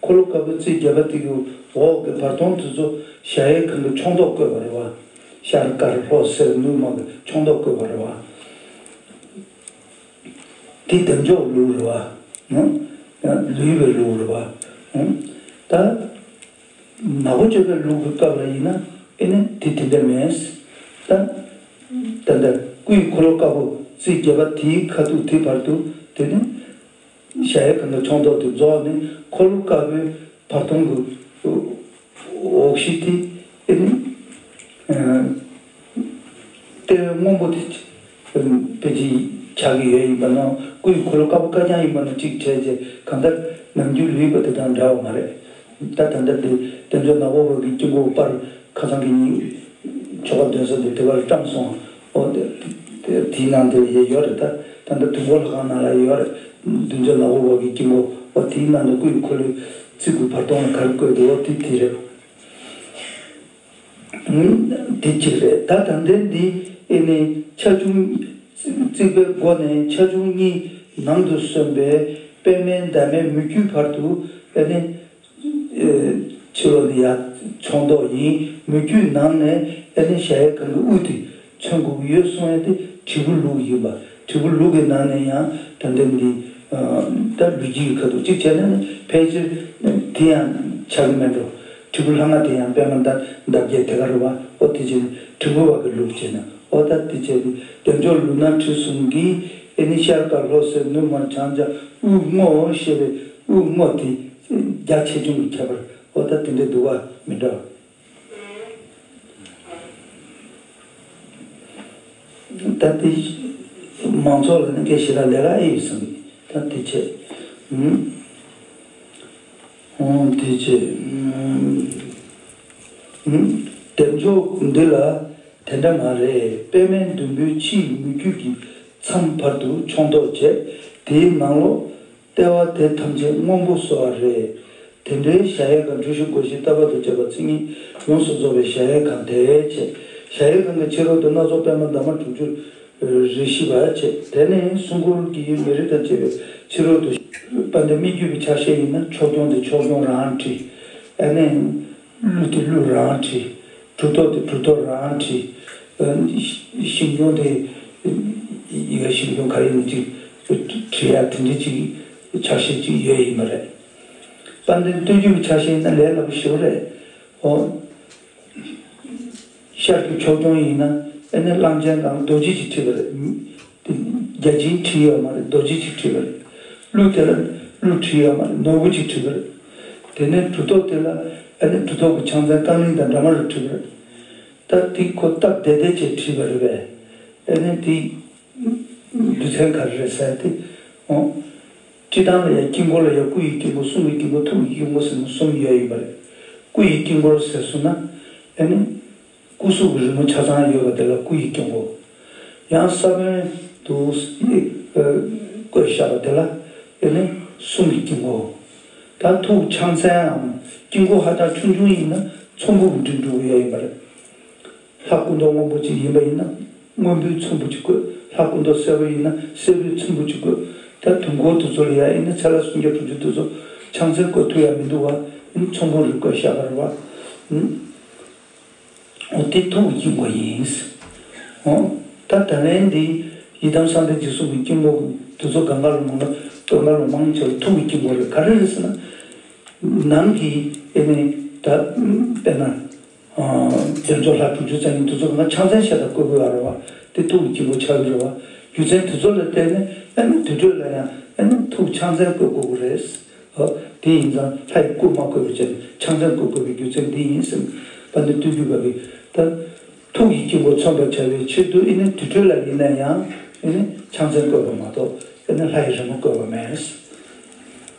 འཁོར་ལོ་དཀར་པོ་རྩིབས་བརྒྱད་པ་དེ་གི་འོག་གི་བར་སྟོང་དེ་ཚོ་གཞལ་ཡས་ཁང་གི་ཕྱོགས་མདོག་བཀོད་པ་རེད་བ། ཤར་དཀར་ལྷོ་སེར་ནུབ་དམར་གྱི་ཕྱོགས་མདོག་བཀོད་པ་རེད་བ། དེ་དལ་འབྱོར་ལུགས་རེད་བ། ལུས་པའི་ལུགས་རེད་བ། ད། ནག་པོ་སྤྱོད་པའི་ལུགས་ཀྱི་སྐབས་ལ་ཡིན་ན་ཨེ་ནི་དེ་དེ་འདྲ་མེད། ད། ད་ལྟ་སྐུ་ཡི་འཁོར་ལོ་དཀར་པོ་རྩིབས་བརྒྱད་པ་དེའི་ཁ་ཐུག་དེ་བར་དུ་དེ་ནི། གཞལ་ཡས་ཁང་གི་ཕྱོགས་མདོག་དེ་རྫོགས་ནས་འཁོར་ལོ་དཀར་པོའི་བར་སྟོང་གི་འོག་གཞི་དེ་ཨེ་ནི། ལྟེ་བའི་སྔོན་པོ་དེ་ཕལ་ཆེར་ཆགས་ཀྱི་ཡོད་ཡིན་པ་ནོ། སྐུ་ཡི་འཁོར་ལོ་དཀར་པོ་དཀར་རྐྱང་ཡིན་པ་ནོ་གཅིག་བྱས་རྗེས་གང་ལྟར་ནམ་རྒྱུན་ལུས་པ་དེ་དང་འདྲ་བ་མ་རེད། ད་ད་ལྟ་དེ་དལ་འབྱོར་ནག་པོ་བ་གི་དཀྱིལ་འཁོར་པར་ཁ་སང་གི་ཉིན་ཆོ་ག་འདོན་ས་དེ་དེ་བར་བཀྲམ་སོང་། ཨོ་དེ་དེ་དེའི་ནང་དུ་ཡོད་རེད། ད་ད་ལྟ་དུས་འཁོར་ལྷ་ཁང་ནང་ལ་ཡོད་རེད། དལ་འབྱོར་ནག་པོ་བ་གི་དཀྱིལ་འཁོར་ཨོ་དེའི་ནང་དུ་སྐུ་ཡི་འཁོར་ལོའི་རྩིབས་ཀྱི་བར་སྟོང་ལ་ག་རེ་བཀོད་འདུག་ཨོ་དེ་དེ་རེད། དེ་གཅིག་རེད། ད་ད་ལྟའི་འདི་ཨེ་ནི་ཆ་ཆུང་རྩིག་པའི་སྒོ་ནས་ཆ་ཆུང་གཉིས་ནང་དུ་སོན་པའི་པདྨའི་འདབ་མའི་མུ་ཁྱུད་བར་དུ་ཨེ་ནི་ཕྱི་ལོགས་ནས་ཡར་ཕྱོགས་མདོག་ཡིན། མུ་ཁྱུད་ནང་ནས་ཨེ་ནི་གཞལ་ཡས་ཁང་གི་དབུས་དེ་མཚོན་དགོས་ཀྱི་ཡོད་གསུང་ཡས་དེ་དྲིལ་བུ་ལུགས་ཡིན་པ། དྲིལ་བུ་ལུགས་ཀྱི་ནང་ནས་ཡང་ད་ལྟ་འདི་ད་ལུས་དཀྱིལ་གྱི་ཁ་ཐུག་གཅིག་བྱས་ན་ནི་ཕལ་ཆེར་དེ་ཡང་ཆགས་ཀྱི་མེད་འགྲོ། དྲིལ་བུ་ལྷ་ང་དེ་ཡང་པདྨ་འདབ་འདབ་བརྒྱད་དེ་ག་རེད་བ། ཨོ་དེ་བྱས་ནས་དྲིལ་བུ་བ་གི་ལུགས་བྱས་ན་ཨོ་ད་དེ་བྱས་ཏེ་དལ་འབྱོར་ལུས་ནག་དྲི་གསུམ་གྱིས་ཨེ་ནི་ཤར་དཀར་ལྷོ་སེར་ནུབ་དམར་བྱང་ལྗང་དབུས་སྔོ་ཞེས་པའི་དབུས་སྔོ་དེ་རྒྱ་ཆེ་ཆུང་གི་ཁྱད་པར་ཨོ་ད་དེ་འདྲ་འདུག་བ་མི་འདྲ་བ། ད་དེ་མང་ཚོགས་ལ་ནི་སྐད་ཞེ་དྲག་ལས་ཀ་ཨེ་ཡོད་བསམ་གི། ད་དེ་བྱས། ཨུམ། ཨོ་དེ་བྱས། ཨུམ། ཨུམ། དལ་འབྱོར་འདི་ལ་དེ་འདྲ་མ་རེད། པདྨའི་ཟླུམ་པོའི་ཕྱི་ཡི་མུ་ཁྱུད་ཀྱི་མཚམས་བར་དུ་ཕྱོགས་མདོག་བྱས། དེའི་ནང་ལོགས་ལྟེ་བ་དེ་ཐམས་ཅད་སྔོན་པོ་བཟོ་བ་རེད། དེ་འདྲའི་གཞལ་ཡས་ཁང་གྲུ་བཞི་སྒོ་བཞི་རྟ་བབས་དང་བཅས་པ་མཚན་ཉིད་ཡོངས་སུ་རྫོགས་པའི་གཞལ་ཡས་ཁང་དེ་བྱས། གཞལ་ཡས་ཁང་གི་ཕྱི་རོལ་དུ་སྣ་ཚོགས་པདྨ་འདབ་མ་དྲུག་ཅུ་རེ་བཞི་པ་བྱས། དེ་ནས་སྲུང་འཁོར་གྱི་མེ་རི་དང་བཅས་པའི་ཕྱི་རོལ་དུ་དཔལ་ལྡན་སྨད་རྒྱུད་པའི་ཕྱག་བཞེས་ཡིན་ན་ཕྱོགས་སྐྱོང་དེ་ཕྱོགས་སྐྱོང་རང་བྲིས། ཨ་ནི། གླུ་དེ་གླུ་རང་བྲིས། གྲུབ་ཐོབ་དེ་གྲུབ་ཐོབ་རང་བྲིས། ཨ་ནི་ཞིང་སྐྱོང་དེ་ཡོད། ཞིང་སྐྱོང་ག་རེ་ཡིན་ཅིག་བྲིས་ཡ་དེ་འདྲ་ཅིག་ཕྱག་བཞེས་ཅིག་ཡོད་ཡིན་པ་རེད། དཔལ་ལྡན་སྟོད་རྒྱུད་ཀྱི་ཕྱག་བཞེས་ཡིན་ན་ལས་སླ་པོ་ཞེ་པོ་རེད། ཨོ། ཤར་གྱི་ཕྱོགས་སྐྱོང་ཡིན་ན་ཨ་ནི་གླང་ཆེན་དང་རྡོ་རྗེ་ཅིག་བྲིས་པ་རེད། དེ་བརྒྱ་བྱིན་བྲིས་ཡོད་མ་རེད། རྡོ་རྗེ་ཅིག་བྲིས་པ་རེད། གླུ་དེ་ལ་གླུ་བྲིས་ཡོད་མ་རེད། ནོར་བུ་ཅིག་བྲིས་པ་རེད། དེ་ནས་གྲུབ་ཐོབ་དེ་ལ་ཨ་ནི་གྲུབ་ཐོབ་ཀྱི་ཕྱག་མཚན་རྐང་གླིང་དང་འདྲ་མ་རེ་བྲིས་པ་རེད། ད་དེ་ཁོ་སྟབས་བདེ་བདེ་བྱས་བྲིས་པ་རེད་པས། ཨེ་ནི་དེ་རྒྱུ་མཚན་ག་རེ་རེད་ཟེར་ཏེ། འོ། སྤྱིར་བཏང་ལ་ཡང་དཀྱིལ་འཁོར་ལ་ཡང་སྐུ་ཡི་དཀྱིལ་འཁོར། གསུང་གི་དཀྱིལ་འཁོར། ཐུགས་ཀྱི་དཀྱིལ་འཁོར་ཟེར་ནས་གསུམ་ཡོད་ཡིན་པ་རེད། སྐུ་ཡི་དཀྱིལ་འཁོར་ཟེར་སོང་ན། ཨེ་ནི། སྐུ་གཟུགས་ཀྱི་རི་མོ་ཆ་ཚང་ཡོད་པ་དེ་ལ་སྐུ་ཡི་དཀྱིལ་འཁོར། ཡང་ས་བོན་དུ་བཀོད་བཞག་པ་དེ་ལ་ཨེ་ནི་གསུང་གི་དཀྱིལ་འཁོར། ད་ཐུགས་ཕྱག་མཚན་འམ་དཀྱིལ་འཁོར་ཧ་ཅང་ཆུང་ཆུང་ཡིན་ན་ཚོམ་བུ་འབྲུ་འབྲུ་ཡོད་ཡིན་པ་རེད། ལྷ་སྐུ་མདོག་སྔོན་པོ་ཅིག་ཡིན་པ་ཡིན་ན། སྔོན་པོའི་ཚོམ་བུ་ཅིག་བཀོད། ལྷ་སྐུ་མདོག་སེར་པོ་ཡིན་ན་སེར་པོའི་ཚོམ་བུ་ཅིག་བཀོད། ད་དུས་འཁོར་དེ་ཚོ་ལ་ཡང་ཨེ་ནི་ཚེ་ལྷ་སུམ་བརྒྱ་དྲུག་ཅུ་དེ་ཚོ་ཕྱག་མཚན་བཀོད་ཐུབ་ཡ་མི་འདུག་བ། ཨེ་ནི་ཚོམ་བུ་རེ་བཀོད་བཞག་པ་རེད་བ། ཨུ། འོ་དེ་ཐུགས་ཀྱི་དཀྱིལ་འཁོར་ཡིན། འོ། ད་ད་ལན་འདི་ཡི་དམ་གསང་བའི་རྗེས་གསུང་གི་དཀྱིལ་འཁོར་དེ་ཚོ་གང་ག་ལ་མང་ན་གང་ག་ལ་མང་ཆེ་བ་ཐུགས་ཀྱི་དཀྱིལ་འཁོར་རེད། ག་རེ་རེད་ཟེར་ན། ནང་གི་ཨེ་ནི་ད་དཔེར་ན། རྒྱ་མཚོ་ལྷ་དྲུག་ཅུ་རྩ་གཉིས་དེ་ཚོ་གང་ག་ཕྱག་མཚན་ཤ་སྟག་བཀོད་དགོས་ཡོད་རེད་བ། དེ་ཐུགས་ཀྱི་དཀྱིལ་འཁོར་ཆགས་ཀྱི་རེད་བ། རྒྱུ་མཚན་དེ་ཚོ་ལ་བརྟེན་ནས་ཨ་ནི་དེ་འཕྲོས་ལ་ཡང་ཨ་ནི་ཐུགས་ཕྱག་མཚན་བཀོད་དགོས་ཀྱི་རེད། ཨོ། དེ་ཡིན་ཙང་ལྷ་ཡི་སྐུ་མ་བཀོད་པའི་ཆེད་དུ་ཕྱག་མཚན་བཀོད་དགོས་པའི་རྒྱུ་མཚན་འདི་ཡིན་ཟེར། དཔལ་ལྡན་བསྟན་འགྱུར་པ་གིས་ད་ཐུགས་ཀྱི་དཀྱིལ་འཁོར་མཚོན་པར་བྱ་བའི་ཆེད་དུ་ཨེ་ནི་དེ་འཕྲོས་ལ་ཡིན་ན་ཡང་ཨེ་ནི་ཕྱག་མཚན་བཀོད་པ་མ་གཏོགས་ཨེ་ནི་ལྷ་ཡི་རི་མོ་བཀོད་པ་མེད།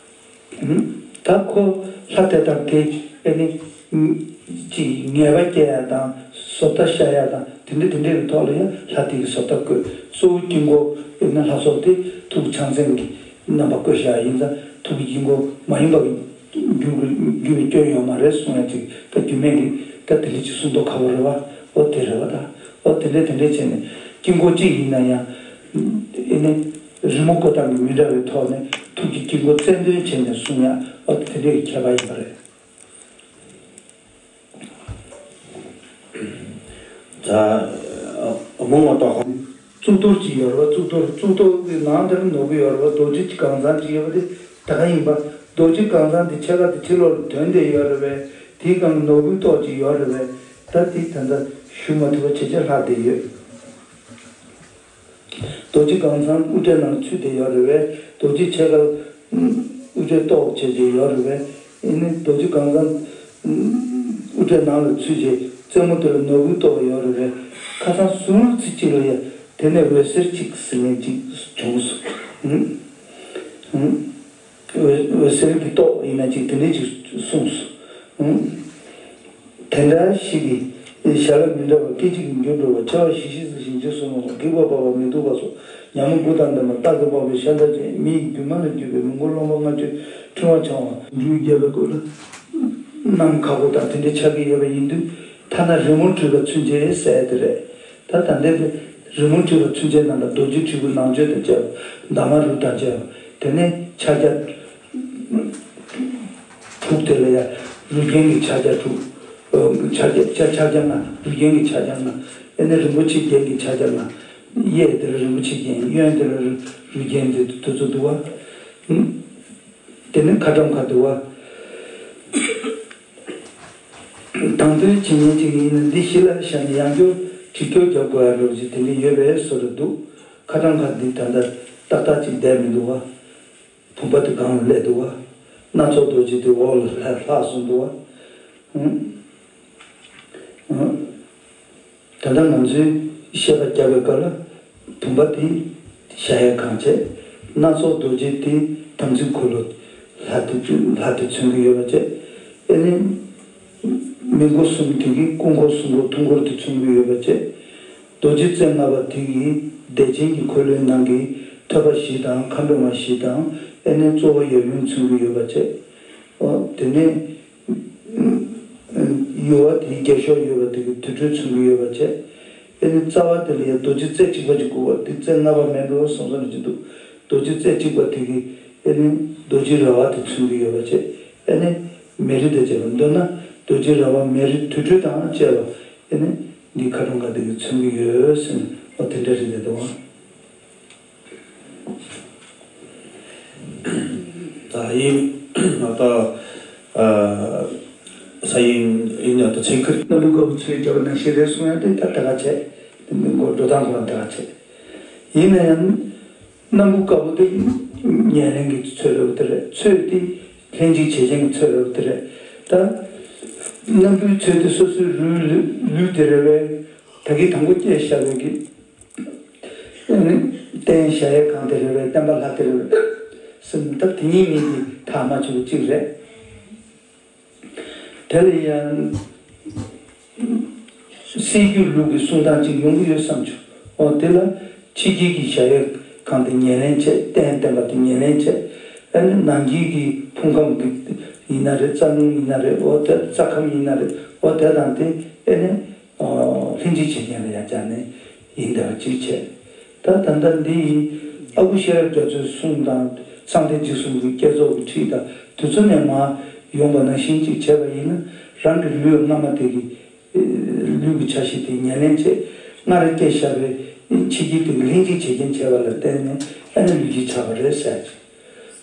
ད་ཁོ་ལྷ་དེ་དང་དེ་ཨེ་ནི་ཅིག་ངེས་པ་སྐྱེ་ཡ་དང་བཟོ་ལྟ་ཤར་ཡ་དང་དེ་འདྲ་དེ་འདྲའི་ཐོག་ལ་ཡང་ལྷ་དེ་གི་བཟོ་ལྟ་བཀོད། གཙོ་བོ་དཀྱིལ་འཁོར་ཨེ་ནི་ལྷ་ཚོགས་དེ་ཐུགས་ཕྱག་མཚན་གྱི་རྣམ་པ་བཀོད་བཞག་ཡིན་ཙང་ཐུགས་ཀྱི་དཀྱིལ་འཁོར་མ་ཡིན་པ་གི་འགྱུར་གྱི་འགྱུར་བའི་སྐྱོན་ཡོད་མ་རེད་གསུང་ཡ་ཅིག་ད་རྒྱུད་སྨད་ཀྱི་ད་དེ་འདྲ་ཅིག་གསུང་མདོག་ཁ་པོ་རེད་བ། ཨོ་དེ་རེད་བ། ད་ཨོ་དེ་འདྲ་དེ་འདྲ་བྱས་ནས་དཀྱིལ་འཁོར་གཅིག་ཡིན་ན་ཡང་ཨེ་ནི་རི་མོ་བཀོད་སྟངས་ཀྱི་མི་འདྲ་བའི་ཐོག་ནས་ཐུགས་ཀྱི་དཀྱིལ་འཁོར་རྩལ་འདོན་བྱས་ནས་གསུང་ཡ་ཨོ་དེ་འདྲ་གི་ཁྱད་པར་ཡིན་པ་རེད། ད་མོ་ངོ་ཏོག་གཙུག་ཏོར་གཅིག་ཡོད་རེད་བ། གཙུག་ཏོར་གཙུག་ཏོར་གྱི་ནང་དེར་ནོར་བུ་ཡོད་རེད་བ། རྡོ་རྗེ་གང་ཚང་གཅིག་ཡོད་པ་དེ་ད་ག་ཡིན་པ། རྡོ་རྗེ་གང་ཚང་དེ་ཕྱེད་ཀ་དེ་ཕྱི་ལོགས་ལ་དོན་དེ་ཡོད་རེད་བས། དེའི་སྒང་ནོར་བུའི་ཏོག་ཅིག་ཡོད་རེད་བས། ད་དེ་ད་ལྟ་ཞུ་མ་ཐུབ་པ་བྱས་བྱས་ལྷག་བསྡད་ཡོད། རྡོ་རྗེ་གང་ཚང་དབུ་སྐྲའི་ནང་ཚུད་བསྡད་ཡོད་རེད་བས། རྡོ་རྗེ་ཕྱེད་ཀ་དབུ་སྐྲའི་ཏོག་བྱས་བྱས་ཡོད་རེད་བས། ཨེ་ནི་རྡོ་རྗེ་གང་ཚང་དབུ་སྐྲའི་ནང་ལ་ཚུད་བྱས་རྩེ་མོ་དེ་ལ་ནོར་བུའི་ཏོག་ཡོད་རེད་བས། ཁ་སང་ཟུར་ཙི་གཅིག་ལ་ཡ་དེ་ནས་འོད་ཟེར་གཅིག་ཟེར་མཁན་གཅིག་བྱུང་སོང་། འོད་འོད་ཟེར་གྱི་ཏོག་ཡིན་ན་ཅིག་དེ་འདྲས་ཅིག་གསུངས་སོང་། དེ་འདྲ་ཞིག་གིས་ཞལ་ལ་མི་འདྲ་བ་སྐད་ཅིག་གིས་འགྱུར་འགྲོ་བ། མཆེ་བ་བཞི་བཞི་ཟེར་ཞིང་བཅུ་གསུམ་ལ་སྒེག་པ་འབར་བ་མི་སྡུག་པ་སོགས་ཉ་མོ་དགུ་དང་ལྡན་པ་རྟག་ཏུ་འབར་བའི་ཤ་མདའ་ཅན་མི་ཡི་རྒྱུ་མ་ལས་གྱུར་པའི་མི་མགོ་རློན་པ་ལྔ་བཅུའི་ཕྲེང་བ་འཕྱང་བ། འབྲུ་བརྒྱད་པའི་སྐོར་ལ་གནམ་ཁ་བོ་དང་དེ་འདྲའི་ཆགས་ཀྱི་ཡོད་པ་ཡིན་དུས་ཐ་ན་རི་མོར་བྲིས་པ་ཚུན་ཆད་ཟེར་དེ་རེད། ད་ད་ལྟའི་རི་མོ་བྲིས་པ་ཚུན་ཆད་ནང་ལ་རྡོ་རྗེ་དྲིལ་བུ་ནང་མཆོད་དང་བཅས་པ་འདབ་མ་རུ་དང་བཅས་པ་དེ་ནས་ཕྱག་རྒྱ་དྲུག་དེ་ལ་ཡང་རུས་རྒྱན་གྱི་ཕྱག་རྒྱ་དྲུག་ཕྱག་རྒྱ་ཕྱག་ཕྱག་རྒྱ་ལྔ། རུས་རྒྱན་གྱི་ཕྱག་རྒྱ་ལྔ། ཨེ་ནས་རིན་པོ་ཆེ་རྒྱན་གྱི་ཕྱག་རྒྱ་ལྔ། གཡས་དེ་ལ་རིན་པོ་ཆེ་རྒྱན། གཡོན་དེ་ལ་རུས་རྒྱན་དེ་དེ་ཚོ་འདུག་བ། དེ་ནས་ཁ་ཊྭཱཾ་ཁ་འདུག་བ། དང་དོན་བྱེད་མཁན་ཅིག་ཡིན་ན་འདི་གཞི་ལ་བཞག་ནས་ཡང་བསྐྱར་འགྲིག་སྐྱོར་རྒྱག་དགོས་ཡ་འདྲ་བོ་ཅིག་དེ་འདྲ་ཡོད་པའི་བཟོ་འདྲ་འདུག་ཁ་ཊྭཱཾ་ཁ་འདི་ད་ལྟ་ཏག་ཏག་ཅིག་བསྡད་མི་འདུག་བ། བུམ་པ་དེ་སྒང་ལ་སླེབས་འདུག་བ། སྣ་ཚོགས་རྡོ་རྗེ་དེ་འོག་ལ་ལྷག་ལྷག་སོང་འདུག་བ། ཨང་། ཨང་། ད་ལྟ་ང་ཚོས་བཤད་པ་རྒྱབ་པའི་སྐབས་ལ་བུམ་པ་དེ་ཞྭ་ཡི་སྒང་བྱས། སྣ་ཚོགས་རྡོ་རྗེ་དེ་དམ་ཚིག་འཁོར་ལོ་ལྷ་དེ་ལྷ་དེ་མཚོན་གྱི་ཡོད་པ་བྱས། ཨེ་ནི་མི་མགོ་གསུམ་དེ་གིས་སྐུ་འཁོར་གསུམ་འཁོར་ཐུགས་འཁོར་དེ་མཚོན་གྱི་ཡོད་པ་བྱས། རྡོ་རྗེ་རྩེ་ལྔ་པ་དེ་གིས་བདེ་ཆེན་གྱི་འཁོར་ལོའི་ནང་གི་ཐོད་པ་བཞི་དང་མཁའ་འགྲོ་མ་བཞི་དང་ཨེ་ནི་གཙོ་བོ་ཡབ་ཡུམ་མཚོན་གྱི་ཡོད་པ་བྱས། ཨོ་དེ་ནས། ཡུ་བ་དེའི་རྒྱབ་ཤོག་ཡོད་པ་དེ་གི་དུར་ཁྲོད་མཚོན་གྱི་ཡོད་པ་བྱས། ཨེ་ནི་རྩ་བ་དེ་ལ་ཡང་རྡོ་རྗེ་རྩེ་གཅིག་པ་ཅིག་དགོས་པ་དེ་རྩེ་ལྔ་པ་མེད་འགྲོ་བསམ་བསམ་ཅིག་འདུག་རྡོ་རྗེ་རྩེ་གཅིག་པ་དེ་གི་ཨེ་ནི་རྡོ་རྗེ་ར་བ་དེ་མཚོན་གྱི་ཡོད་པ་བྱས། ཨེ་ནི་མེ་རི་དང་བཅས་པ་མདོར་ན་རྡོ་རྗེ་ར་བ་མེ་རི་དུར་ཁྲོད་དང་བཅས་པ་ཨེ་ནི་འདི་ཁ་ཊྭཱཾ་ཁ་དེ་གི་མཚོན་གྱི་ཡོད་ཟེར་ནས་ཨོ་དེ་འདྲ་རེད་འདུག་ད་ཡིན་ད་ས་ཡིན་ཡིན་ད་ཚན་ཁུར། སྣ་བུག་དཀར་པོ་ཚོས་རྒྱབ་ན་ཤེས་རེད་གསུང་ཡ་དེ་ད་ད་ག་བྱས། དེ་མི་མགོ་འགྲོ་སྟངས་ཁོ་རང་ད་ག་བྱས། ཡིན་ན་ཡང་སྣ་བུག་དཀར་པོ་དེ་ཉེ་རིང་གི་ཚོད་རེད་པ་དེ་རེད། ཚོད་དེ་ལྷན་ཅིག་བྱེད་ཅན་གྱི་ཚོད་རེད་པ་དེ་རེད། ད་སྣ་བུག་ཚོད་དེ་སོ་སོའི་རུས་ལུས་དེ་རེད་པས། ད་གིན་དང་པོ་སྐྱེས་བཞག་པའི་གི་རྟེན་གཞལ་ཡས་ཁང་དེ་རེད་པས། བརྟེན་པ་ལྷ་དེ་རེད་པས་ཟེར་ནས། ད་དེ་གཉིས་གཉིས་ཀྱི་ཐག་མ་ཆོད་པ་གཅིག་རེད། དེ་ལ་ཡང་སྲད་རྒྱུད་ལུགས་ཀྱི་གསུང་སྟངས་ཅིག་ཡོང་གི་ཡོད་བསམ་བྱུང་། འོ་དེ་ལ་ཕྱི་རྒྱལ་གྱི་གཞལ་ཡས་ཁང་དེ་ཉེར་ལེན་བྱས། རྟེན་བརྟེན་པ་དེ་ཉེར་ལེན་བྱས། ཨ་ནི་ནང་རྒྱུད་ཀྱི་ཕུང་ཁམས་ཀྱི་ཡིན་ན་རེད། རྩ་རླུང་ཡིན་ན་རེད། འོ་དེ་རྩ་ཁམས་ཡིན་ན་རེད། འོ་དེ་དང་དེ་ཨ་ནི་ལྷན་ཅིག་བྱེད་མཁན་ལ་ཡང་སྦྱར་ནས་ཡིན་བསྡད་པ་ཅིག་བྱས། ད་ད་ལྟ་འདི་ཡི་ཨ་ཁུ་ཤེས་རབ་རྒྱ་མཚོའི་གསུང་དང་། གསང་བདེ་འཇིགས་གསུམ་གྱི་བསྐྱེད་རྫོགས་ཀྱི་ཁྲིད་དང་། དེ་ཚོ་ནས་མར་ཡོང་བ་ནང་བཞིན་ཅིག་བྱས་པ་ཡིན་ན། རང་གི་ལུས་སྔ་མ་དེ་གི་ལུས་ཀྱི་ཆ་ཤས་དེ་ཉེར་ལེན་བྱས། སྔར་སྐྱེས་བཞག་པའི་ཕྱི་རྒྱལ་དེ་གི་ལྷན་ཅིག་བྱེད་རྐྱེན་བྱས་པ་ལ་བརྟེན་ནས་ཨ་ནི་ལུས་ཀྱི་ཆགས་པ་རེད་ཟེར་ཅིག་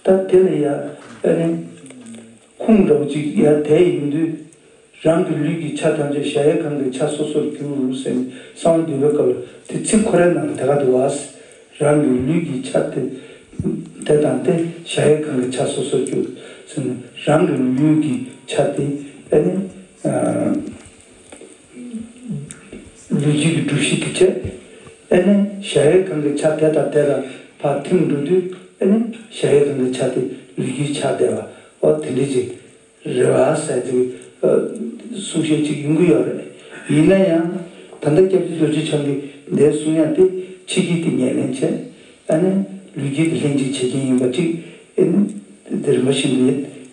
ད་དེ་ལ་ཡ་ཨ་ནི་ཁུངས་འདྲ་བོ་ཅིག་ཡ་དེ་ཡིན་དུས། རང་གི་ལུས་ཀྱི་ཆ་ཐམས་ཅད་གཞལ་ཡས་ཁང་གི་ཆ་སོ་སོར་གྱུར་ཟེར་ནས་གསང་བ་འདུས་པའི་སྐབས་ལ་དེ་ཚིག་ཁོ་རའི་ནང་ལ་དེ་ག་འདུག་བ། རང་གི་ལུས་ཀྱི་ཆ་དེ་དེ་དང་དེ་གཞལ་ཡས་ཁང་གི་ཆ་སོ་སོར་གྱུར་ཟེར་ནས། རང་གི་ལུས་ཀྱི་ཆ་དེ་ཨ་ནི་ལུས་རྒྱུད་ཀྱི་སྒྲུབ་གཞི་དེ་བྱས། ཨ་ནི་གཞལ་ཡས་ཁང་གི་ཆ་དེ་དང་དེ་ལ་ཕར་ཐིམ་འགྲོ་དུས། ཨ་ནི་གཞལ་ཡས་ཁང་གི་ཆ་དེ་ལུས་རྒྱུད་ཆགས་བསྡད་པ། འོ་དེ་འདྲ་ཅིག་རེད་བ་ཟེར་དུས། ཨ། གསུང་བཤད་ཅིག་ཡོང་གི་ཡོད་རེད། ཡིན་ན་ཡང་ད་ལྟ་སྐྱབས་རྗེ་རྡོ་རྗེ་འཆང་གིས་འདིར་གསུང་ཡ་དེ་ཕྱི་རྒྱལ་དེ་ཉེར་ལེན་བྱས། ཨ་ནི་ལུས་རྒྱུད་དེ་ལྷན་ཅིག་བྱེད་མཁན་ཡིན་པ་ཅིག་ཨ་ནི་དེ་རིམ་པ་བཞིན་དུ་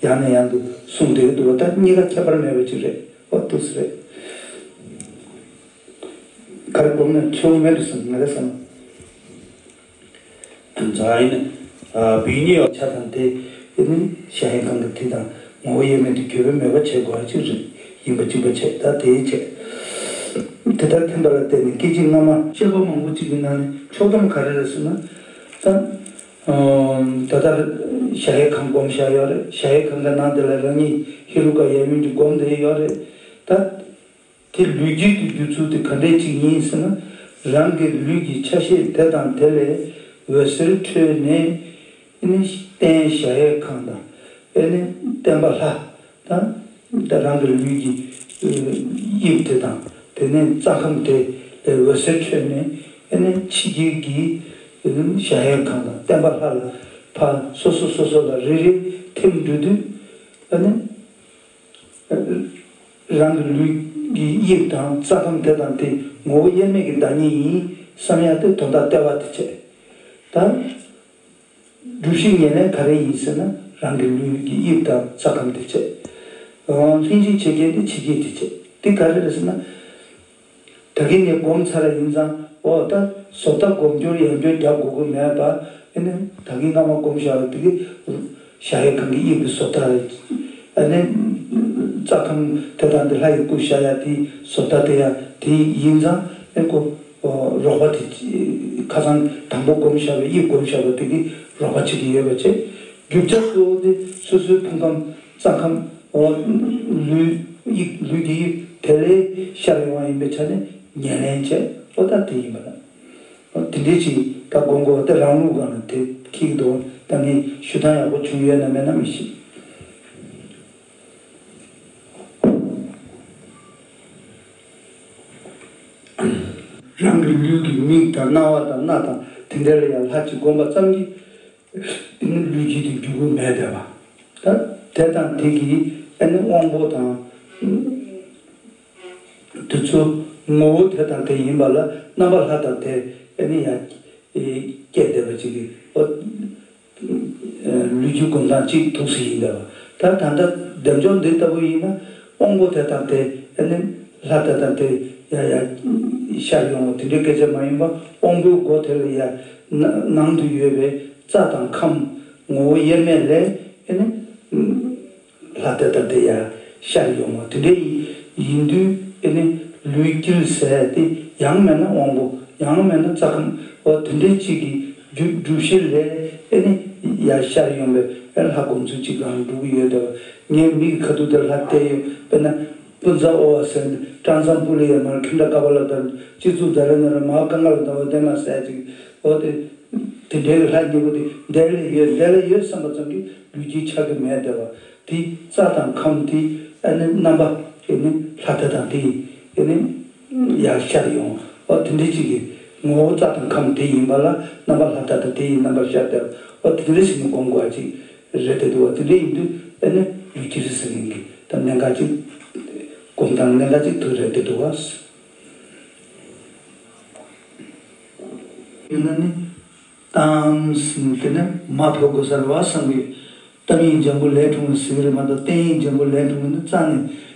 ཡང་ནས་ཡང་དུ་གསུངས་བསྡད་ཀྱི་འདུག་བ། ད་གཉིས་ཀ་ཁྱད་པར་མེད་པ་ཅིག་རེད། འོ་འདུག་སེ་རེད། ག་རེ་དགོངས་ན་ཆོག་མེད་དུ་སོང་། ང་རེ་བསམ། ཛ་ཡིན། བི་ཉིད་ཡོད་ཆ་དང་དེ་ནི་གཞལ་ཡས་ཁང་གི་དེ་དང་ངོ་བོ་དབྱེར་མེད་དུ་གྱུར་པའི་མོས་པ་བྱེད་དགོས་ཅིག་རེད། ཡིན་པ་གཅིག་པ་བྱས། ད་དེའི་ཆེད་དེ་ལྟར་མཁྱེན་པ་ལ་བརྟེན་ནས་སྐད་ཅིག་སྔ་མ་བཤད་པ་མང་པོ་ཅིག་གི་ནང་ནས་ཕྱོགས་གཏམ་ག་རེ་རེད་ཟེར་ན། ད་ད་ལྟ་གཞལ་ཡས་ཁང་སྒོམ་བཞག་ཡོད་རེད། གཞལ་ཡས་ཁང་གི་ནང་དེ་ལ་རང་ཉིད་ཧེ་རུ་ཀ་ཡབ་ཡུམ་གྱི་སྒོམ་བསྡད་ཡོད་རེད། ད། དེ་ལུས་རྒྱུད་ཀྱི་འགྱུར་ཚུལ་དེ་ག་འདྲས་ཅིག་ཡིན་ཟེར་ན། རང་གི་ལུས་ཀྱི་ཆ་ཤས་དེ་དང་དེ་ལས་འོད་ཟེར་འཕྲོས་ནས། ཨེ་ནི་རྟེན་གཞལ་ཡས་ཁང་དང་། ཨེ་ནི་བརྟེན་པ་ལྷ་དང་། ད་རང་གི་ལུས་ཀྱི་དབྱིབས་དེ་དང་། དེ་ནས་རྩ་ཁམས་དེ་ལས་འོད་ཟེར་འཕྲོས་ནས། ཨེ་ནི་ཕྱི་རྒྱལ་གྱི་གཞལ་ཡས་ཁང་དང་བརྟེན་པ་ལྷ་ལ་ཕར་སོ་སོ་སོ་སོ་ལ་རེ་རེ་ཐིམ་འགྲོ་དུས། ཨེ་ནི། རང་གི་ལུས་ཀྱི་དབྱིབས་དང་རྩ་ཁམས་དེ་དང་དེ་ངོ་བོ་དབྱེར་མེད་ཀྱི་བདག་ཉིད་ཡིན་བསམ་ཡ་དེ་དོན་དག་ལྟེ་བ་དེ་བྱས། ད་སྒྲུབ་གཞི་ཉེར་ལེན་ག་རེ་ཡིན་ཟེར་ན། རང་གི་ལུས་ཀྱི་དབྱིབས་དང་རྩ་ཁམས་དེ་བྱས། ལྷན་ཅིག་བྱེད་མཁན་དེ་ཕྱི་རྒྱལ་དེ་བྱས། དེ་ག་རེ་རེད་ཟེར་ན། ད་གིན་ནས་སྒོམ་ཚར་བ་ཡིན་ཙང་། འོ་ད་བཟོ་ལྟ་སྒོམ་སྐྱོར་ཡང་སྐྱོར་རྒྱག་དགོས་ཀྱི་མེད་པ། ཨེ་ནི་ད་གིན་སྔ་མ་སྒོམ་བཞག་པ་དེ་གི་གཞལ་ཡས་ཁང་གི་དབྱིབས་ཀྱི་བཟོ་ལྟ་རེད། ཨ་ནི་རྩ་ཁམས་དེ་དང་དེ་ལྷ་ཡི་སྐུ་བཞག་ཡ་དེའི་བཟོ་ལྟ་དེ་ཡང་དེ་ཡིན་ཙང་། ཨེ་ཁོ་རོགས་པ་དེ་ཁ་སང་དང་པོ་སྒོམ་བཞག་པའི་དབྱིབས་སྒོམ་བཞག་པ་དེ་གི་རོགས་པ་བྱེད་ཀྱི་ཡོད་པ་བྱས། རྒྱུ་ཆ་གཙོ་བོ་དེ་སོ་སོའི་ཕུང་ཁམས། རྩ་ཁམས། འོ། ལུས་དབྱིབས། ལུས་ཀྱི་དབྱིབས་དེ་ལས་ཤར་ཡོང་བ་ཡིན་པའི་ཆ་ནས་ཉེར་ལེན་བྱས། འོ་ད་དེ་ཡིན་པ་ལ། འོ་དེ་འདྲའི་ཅིག་ད་དགོངས་དགོས་པ་དེ་རང་ལུགས་སྒང་ལ་དེ་འཁྱེར་གྱི་འདུག་ད་ངས་ཞུ་སྟངས་ཡག་པོ་བྱུང་ཡོད་ན་མེད་ན་མི་ཤེས། རང་གི་ལུས་ཀྱི་མིག་དང་རྣ་བ་དང་སྣ་དང་དེ་འདྲ་ལ་ཡང་ལྷ་གཅིག་བསྒོམ་པ་ཙམ་གྱིས། ལུས་ཀྱི་དེ་འགྱུར་དགོས་མེད་བསྡད་པ། ད་དེ་དང་དེ་གི་ཨ་ནི་དབང་པོ་དང་། དེ་ཚོ་ངོ་བོ་དེ་དང་དེ་ཡིན་པ་ལ་རྣམ་པ་ལྷ་དང་དེ་ཨ་ནི་ཡང་སྐྱེས་བསྡད་པ་ཅིག་གི། འོ། ལུས་རྒྱུད་སྒོམ་སྟངས་གཅིག་ཐུགས་སུ་ཡིན་པ། ད་ད་ལྟ་བདེ་མཆོག་འདི་ལྟ་བུ་ཡིན་ན་དབང་པོ་དེ་དང་དེ་ཨ་ནི་ལྷ་དེ་དང་དེ་ཡ་ཡ་ཤར་ཡོང་བ་དེ་འདྲའི་སྐད་ཆ་མ་ཡིན་པ། དབང་པོའི་སྒོ་དེ་ལ་ཡ་ནང་དུ་ཡོད་པའི། རྩ་དང་ཁམས་ངོ་བོ་དབྱེར་མེད་ལས་ཨེ་ནི་ལྷ་དེ་དང་དེ་ཡར་ཤར་ཡོང་བ་དེ་འདྲ་ཡིན་དུས། ཨེ་ནི་ལུས་དཀྱིལ་ཟེར་དེ་ཡང་མེད་ན་དབང་པོ། ཡང་མེད་ན་རྩ་ཁམས། འོ་དེ་འདྲ་གཅིག་གི་སྒྲུབ་སྒྲུབ་གཞི་ལས་ཨེ་ནི་ཡར་ཤར་ཡོང་བའི་ཨེ་ལྷ་སྒོམ་ཚུལ་གཅིག་གང་འགྲུབ་ཀྱི་ཡོད་དོ། ངའི་མིག་གི་ཁ་ཐུག་དེར་ལྷ་བལྟས་ཡོད། དཔེར་ན། སྤུན་ཚ་ཨོ་བ་ཟེར་ནས་སྤྲང་ཚང་སྤུ་ལེ་ཡ་མར་ཁྱིམ་བདག་ཀ་པ་ལ་དང་སྤྱི་གཙུག་ཛ་ལེ་ན་ར་མ་ཀ་ང་ལ་དང་བ་དེ་མ་ཟེར་ཅིག་འོ་དེ། དེ་འདྲའི་ལྷ་གཉིས་པོ་དེ་འདི་ལ་ཡོད། འདི་ལ་ཡོད་བསམ་པ་ཙམ་གྱིས་ལུས་རྒྱུད་ཆགས་ཀྱི་མེད་བསྡད་པ། དེ་རྩ་དང་ཁམས་དེ་ཨ་ནི་རྣམ་པ་ཨ་ནི་ལྷ་དེ་དང་དེ་ཨ་ནི་ཡར་ཤར་ཡོང་བ་དེ་འདྲའི་ཅིག་གི་ ངོ་བོ་རྩ་དང་ཁམས་དེ་ཡིན་པ་ལ་རྣམ་པ་ལྷ་མཐའ་དང་དེ་ཡི་རྣམ་པར་ཤར་ཏེ། འོ་དེ་འདྲ་ཞིག་ནི་སྒོམ་དགོས་པ་ཅིག་རེད་དེ་འདུག་བ། དེ་འདྲ་ཡིན་དུས་ཨ་ནི་ལུས་ཀྱི་རིགས་ཟེར་མཁན་གྱི་ད་གནད་འགག་ཅིག་སྒོམ་སྟངས་གནད་འགག་ཅིག་ཐུག་རེད་དེ་འདུག་བ། ཡིན་ན་ནི། དམ་སྲིན་དེ་ནས་མ་ཐོབ་དགོས་ས་རེད་བ་བསམ་གི། གཏམ་ཡིག་འཇམ་པོ་ལས་འཁྲུངས་ཟེར་གི་རེད་མ་གཏོགས་བསྟན་ཡིག་འཇམ་པོ་ལས་འཁྲུངས་ནི་རྩ་ནས་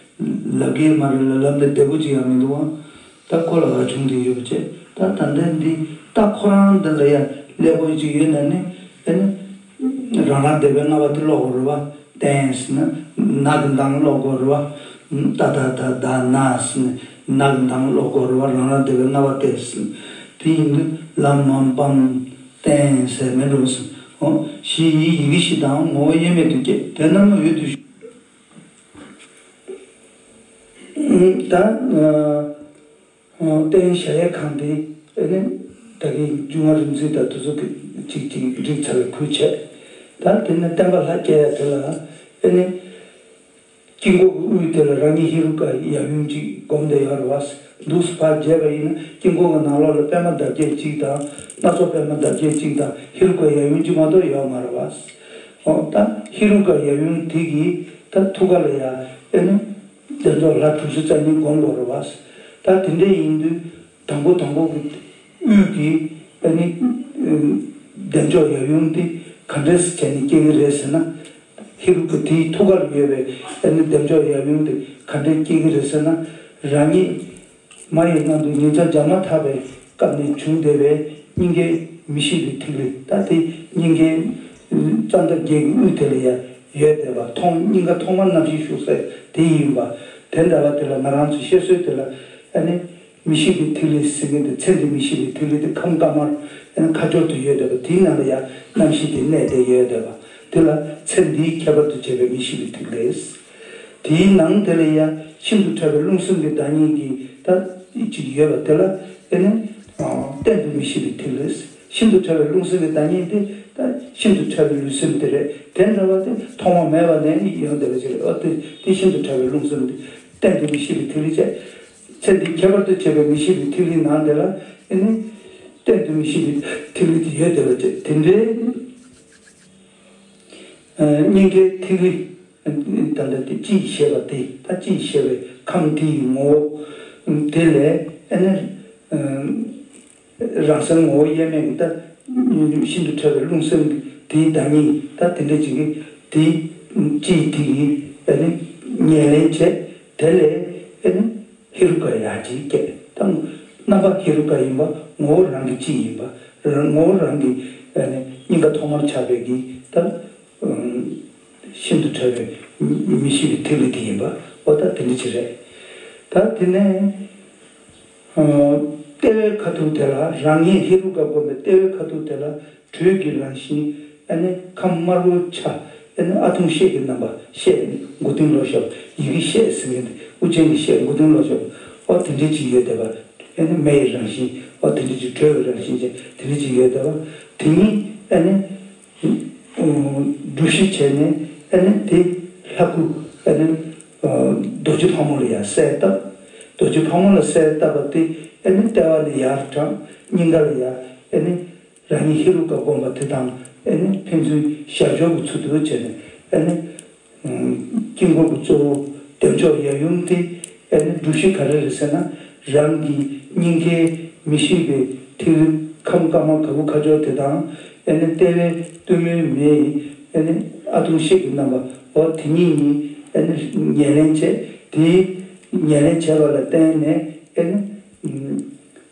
ལབ་གི་མ་རེད་ལ། ལབ་ནས་བདེ་པོ་ཅིག་ཡང་མི་འདུག་ཨང་། ད་ཁོ་ལ་ཨ་ཆུང་དེ་ཡོད་པ་བྱས། ད་ད་ལྟ་འདི་ད་ཁོ་རང་འདི་ལ་ཡང་ཀླད་ཀོར་ཅིག་ཡོད་ན་ནི་ཨ་ནི་རང་རང་སྡེ་པའི་ལྔ་པ་དེ་ཀློག་དགོས་རེད་བ། བསྟན་ཟེར་ན་ན་གི་མདངས་ཀློག་དགོས་རེད་བ། ཏ་ད་ད་ད་ན་ཟེར་ན་ན་གི་མདངས་ཀློག་དགོས་རེད་བ། རང་རང་སྡེ་པའི་ལྔ་པ་སྟེ་ཟེར་ན། དེ་ཡིན་དུས་ལ་མ་པམ། བསྟན་ཟེར་མེད་འགྲོ་ཟེར། འོ་ཞེས་ཡི་གེ་བཞི་དང་ངོ་བོ་དབྱེར་མེད་དུ་སྐྱེ། དེ་རྣམས་ལ་འོད་དུ་ཞུ། ད་བསྟན་བཞག་ཡས་ཁང་དེ་ཨེ་ནི་ད་གིན་འབྱུང་བ་རིག་འཛིན་དང་དེ་ཚོ་གི་ཅིག་ཅིག་འགྲིག་ཚར་བའི་ཁུལ་བྱས། ད་དེ་ནས་བསྟན་པ་ལྷ་བསྐྱེད་ཡ་དེ་ལ་ཨེ་ནི། དཀྱིལ་འཁོར་གྱི་དབུས་དེ་ལ་རང་ཉིད་ཧེ་རུ་ཀ་ཡབ་ཡུམ་གཅིག་སྒོམ་བསྡད་ཡོད་རེད་བ། འདུག་སེ་ཕར་བརྒྱབ་པ་ཡིན་ན་དཀྱིལ་འཁོར་གྱི་ནང་ལོགས་ལ་པད་མ་འདབ་བརྒྱད་གཅིག་དང་སྣ་ཚོགས་པད་མ་འདབ་བརྒྱད་གཅིག་དང་ཧེ་རུ་ཀ་ཡབ་ཡུམ་གཅིག་མ་གཏོགས་ཡོད་མ་རེད་བ། འོ་ད་ཧེ་རུ་ཀ་ཡབ་ཡུམ་དེ་གི་ད་ཐུགས་ཀ་ལ་ཡ་ཨེ་ནི་བདེ་མཆོག་ལྷ་དྲུག་ཅུ་རྩ་གཉིས་སྒོམ་དགོས་རེད་བ། ད་དེ་འདྲ་ཡིན་དུས། དང་པོ་དང་པོ་གི་དབུས་ཀྱི་ཨ་ནི་བདེ་མཆོག་ཡབ་ཡུམ་དེ་ག་འདྲས་བྱས་ནས་སྐྱེ་གི་རེད་ཟེར་ན། ཧེ་རུ་ཀ་དེའི་ཐུགས་ཀར་ཡོད་པའི་ཨ་ནི་བདེ་མཆོག་ཡབ་ཡུམ་དེ་ག་འདྲས་སྐྱེ་གི་རེད་ཟེར་ན། རང་ཉིད་མ་ཡི་སྔོན་དུ་ཉིན་མཚན་བརྗེ་མ་ཐག་པའི་སྐབས་ནས་བྱུང་བསྡད་པའི་སྙིང་གའི་མི་ཤིགས་པའི་ཐིག་ལེ། ད་དེ་སྙིང་གའི་རྩ་འདབ་བརྒྱད་ཀྱི་དབུས་དེ་ལ་ཡང་ཡོད་བསྡད་པ། ཐོག་སྙིང་ག་ཐོག་མར་རྣམ་ཤེས་ཞུགས་ས་དེ་ཡིན་པ། དེ་འདྲ་བ་དེ་ལ་ང་རང་ཚོ་བཤད་སྲོལ་དེ་ལ་ཨ་ནི། མི་ཤིགས་པའི་ཐིག་ལེ་ཟེར་མཁན་དེ་ཚེ་འདི་མི་ཤིགས་པའི་ཐིག་ལེ་དེ་ཁམས་དཀར་དམར་ཁ་སྦྱོར་དུ་ཡོད་བསྡད་པ། དེའི་ནང་ལ་ཡང་རྣམ་ཤེས་དེ་གནས་བསྡད་ཡོད་བསྡད་པ། དེ་ལ་ཚེ་འདིའི་ཁྱད་པར་དུ་བྱས་པའི་མི་ཤིགས་པའི་ཐིག་ལེ། དེའི་ནང་དེ་ལ་ཡང་ཤིན་ཏུ་ཕྲ་བའི་རླུང་སེམས་ཀྱི་བདག་ཉིད་ཀྱི་ད་ཅིག་ཡོད་པ། དེ་ལ་ཨེ་ནི་གཏན་དུ་མི་ཤིགས་པའི་ཐིག་ལེ། ཤིན་ཏུ་ཕྲ་བའི་རླུང་སེམས་ཀྱི་བདག་ཉིད་དེ་ད་ཤིན་ཏུ་ཕྲ་བའི་ལུས་སེམས་དེ་རེད། དེ་འདྲ་བ་དེ་ཐོག་མ་མེད་པ་ནས་ཡོང་བསྡད་པ་ཅིག་རེད། འོ་དེ་དེ་ཤིན་ཏུ་ཕྲ་བའི་རླུང་སེམས་དེ་གཏན་དུ་མི་ཤིགས་པའི་ཐིག་ལེ་བྱས། ཚེ་འདི་ཁྱད་པར་དུ་བྱས་པའི་མི་ཤིགས་པའི་ཐིག་ལེའི་ནང་དེ་ལ་ཨེ་ནི་གཏན་དུ་མི་ཤིགས་པའི་ཐིག་ལེ་དེ་ཡོད་བསྡད་པ་བྱས། དེ་འདྲའི་སྙིང་གའི་ཐིག་ལེ་ད་ལྟ་དེ་ཅི་ཞེས་པ་དེ། ད་ཅི་ཞེས་པའི་ཁམས་དེ་ཡི་ངོ་བོ་དེ་ལས་ཨེ་ནི། རང་སེམས་ངོ་བོ་དབྱེར་མེད་ཀྱི་ད་ཤིན་ཏུ་ཕྲ་བའི་རླུང་སེམས་དེའི་བདག་ཉིད་ད་དེ་འདྲ་ཅིག་གིས་དེའི་ཅིའི་དེ་ཡིས་ཨ་ནི་ཉེར་ལེན་བྱས། དེ་ལས་ཨ་ནི་ཧེ་རུ་ཀ་ཡ་གཅིག་སྐྱེས། ད་རྣམ་པ་ཧེ་རུ་ཀ་ཡིན་པ། ངོ་བོ་རང་གི་ཅི་ཡིན་པ། རང་ངོ་བོ་རང་གི་ཨ་ནི་སྙིང་ག་ཐོག་མར་ཆགས་པའི་གི་ད་ཤིན་ཏུ་ཕྲ་བའི་མི་ཤིགས་པའི་ཐིག་ལེ་དེ་ཡིན་པ། འོ་ད་དེ་འདྲ་ཅིག་རེད། ད་དེ་ནས། ལྟེ་བའི་ཁ་ཐུག་དེ་ལ་རང་ཉིད་ཧེ་རུ་ཀ་བསྒོམས་པའི་ལྟེ་བའི་ཁ་ཐུག་དེ་ལ་དྲོད་ཀྱི་རང་བཞིན་ཨ་ནི་ཁམས་དམར་པོ་ཆ། ཨ་ནི་ཨ་ཐུང་ཤེལ་གྱི་རྣམ་པ། ཤེལ་མགོ་རྟིང་ལོག་བཞག་པ། ཡི་གེ་ཤེལ་ཟེར་མཁན་དེ་དབུ་ཅན་གྱི་ཤེལ་མགོ་རྟིང་ལོག་བཞག་པ། འོ་དེ་འདྲ་ཅིག་ཡོད་བསྡད་པ། ཨ་ནི་མེ་ཡི་རང་བཞིན། འོ་དེ་འདྲ་ཅིག་དྲོད་ཀྱི་རང་བཞིན་ཅན་དེ་འདྲ་ཅིག་ཡོད་བསྡད་པ། དེ་ཉིད་ཨ་ནི། སྒྲུབ་གཞི་བྱས་ནས་ཨ་ནི་དེ་ལྷ་སྐུ་ཨ་ནི་རྡོ་རྗེ་ཕག་མོ་ལ་ཡར་གསལ་བཏབ། རྡོ་རྗེ་ཕག་མོ་ལ་གསལ་བཏབ་པ་དེ་ཨ་ནི་ལྟེ་བ་ནས་ཡར་དྲངས། སྙིང་ག་ལ་ཡར་ཨ་ནི་རང་ཉིད་ཧེ་རུ་ཀ་བསྒོམ་པ་དེ་དང་ཨ་ནི་ཕན་ཚུན་ཞར་སྦྱོར་གྱི་ཚུལ་དུ་བྱས་ནས་ཨ་ནི། དཀྱིལ་འཁོར་གྱི་གཙོ་བོ་བདེ་མཆོག་ཡབ་ཡུམ་དེ་ཨ་ནི་སྒྲུབ་གཞི་ག་རེ་རེད་ཟེར་ན། རང་གི་སྙིང་གའི་མི་ཤིགས་པའི་ཐིག་ལེ་ཁམས་དཀར་དམར་ག་བུ་ཁ་སྦྱོར་དེ་དང་། ཨ་ནི་ལྟེ་བའི་གཏུམ་མོའི་མེ་ཡི་ཨ་ནི་ཨ་ཐུང་ཤེལ་གྱི་རྣམ་པ། འོ་དེ་གཉིས་གཉིས་ཨ་ནི་ཉེར་ལེན་བྱས། དེའི་ཉེར་ལེན་བྱས་པ་ལ་བརྟེན་ནས་ཨ་ནི།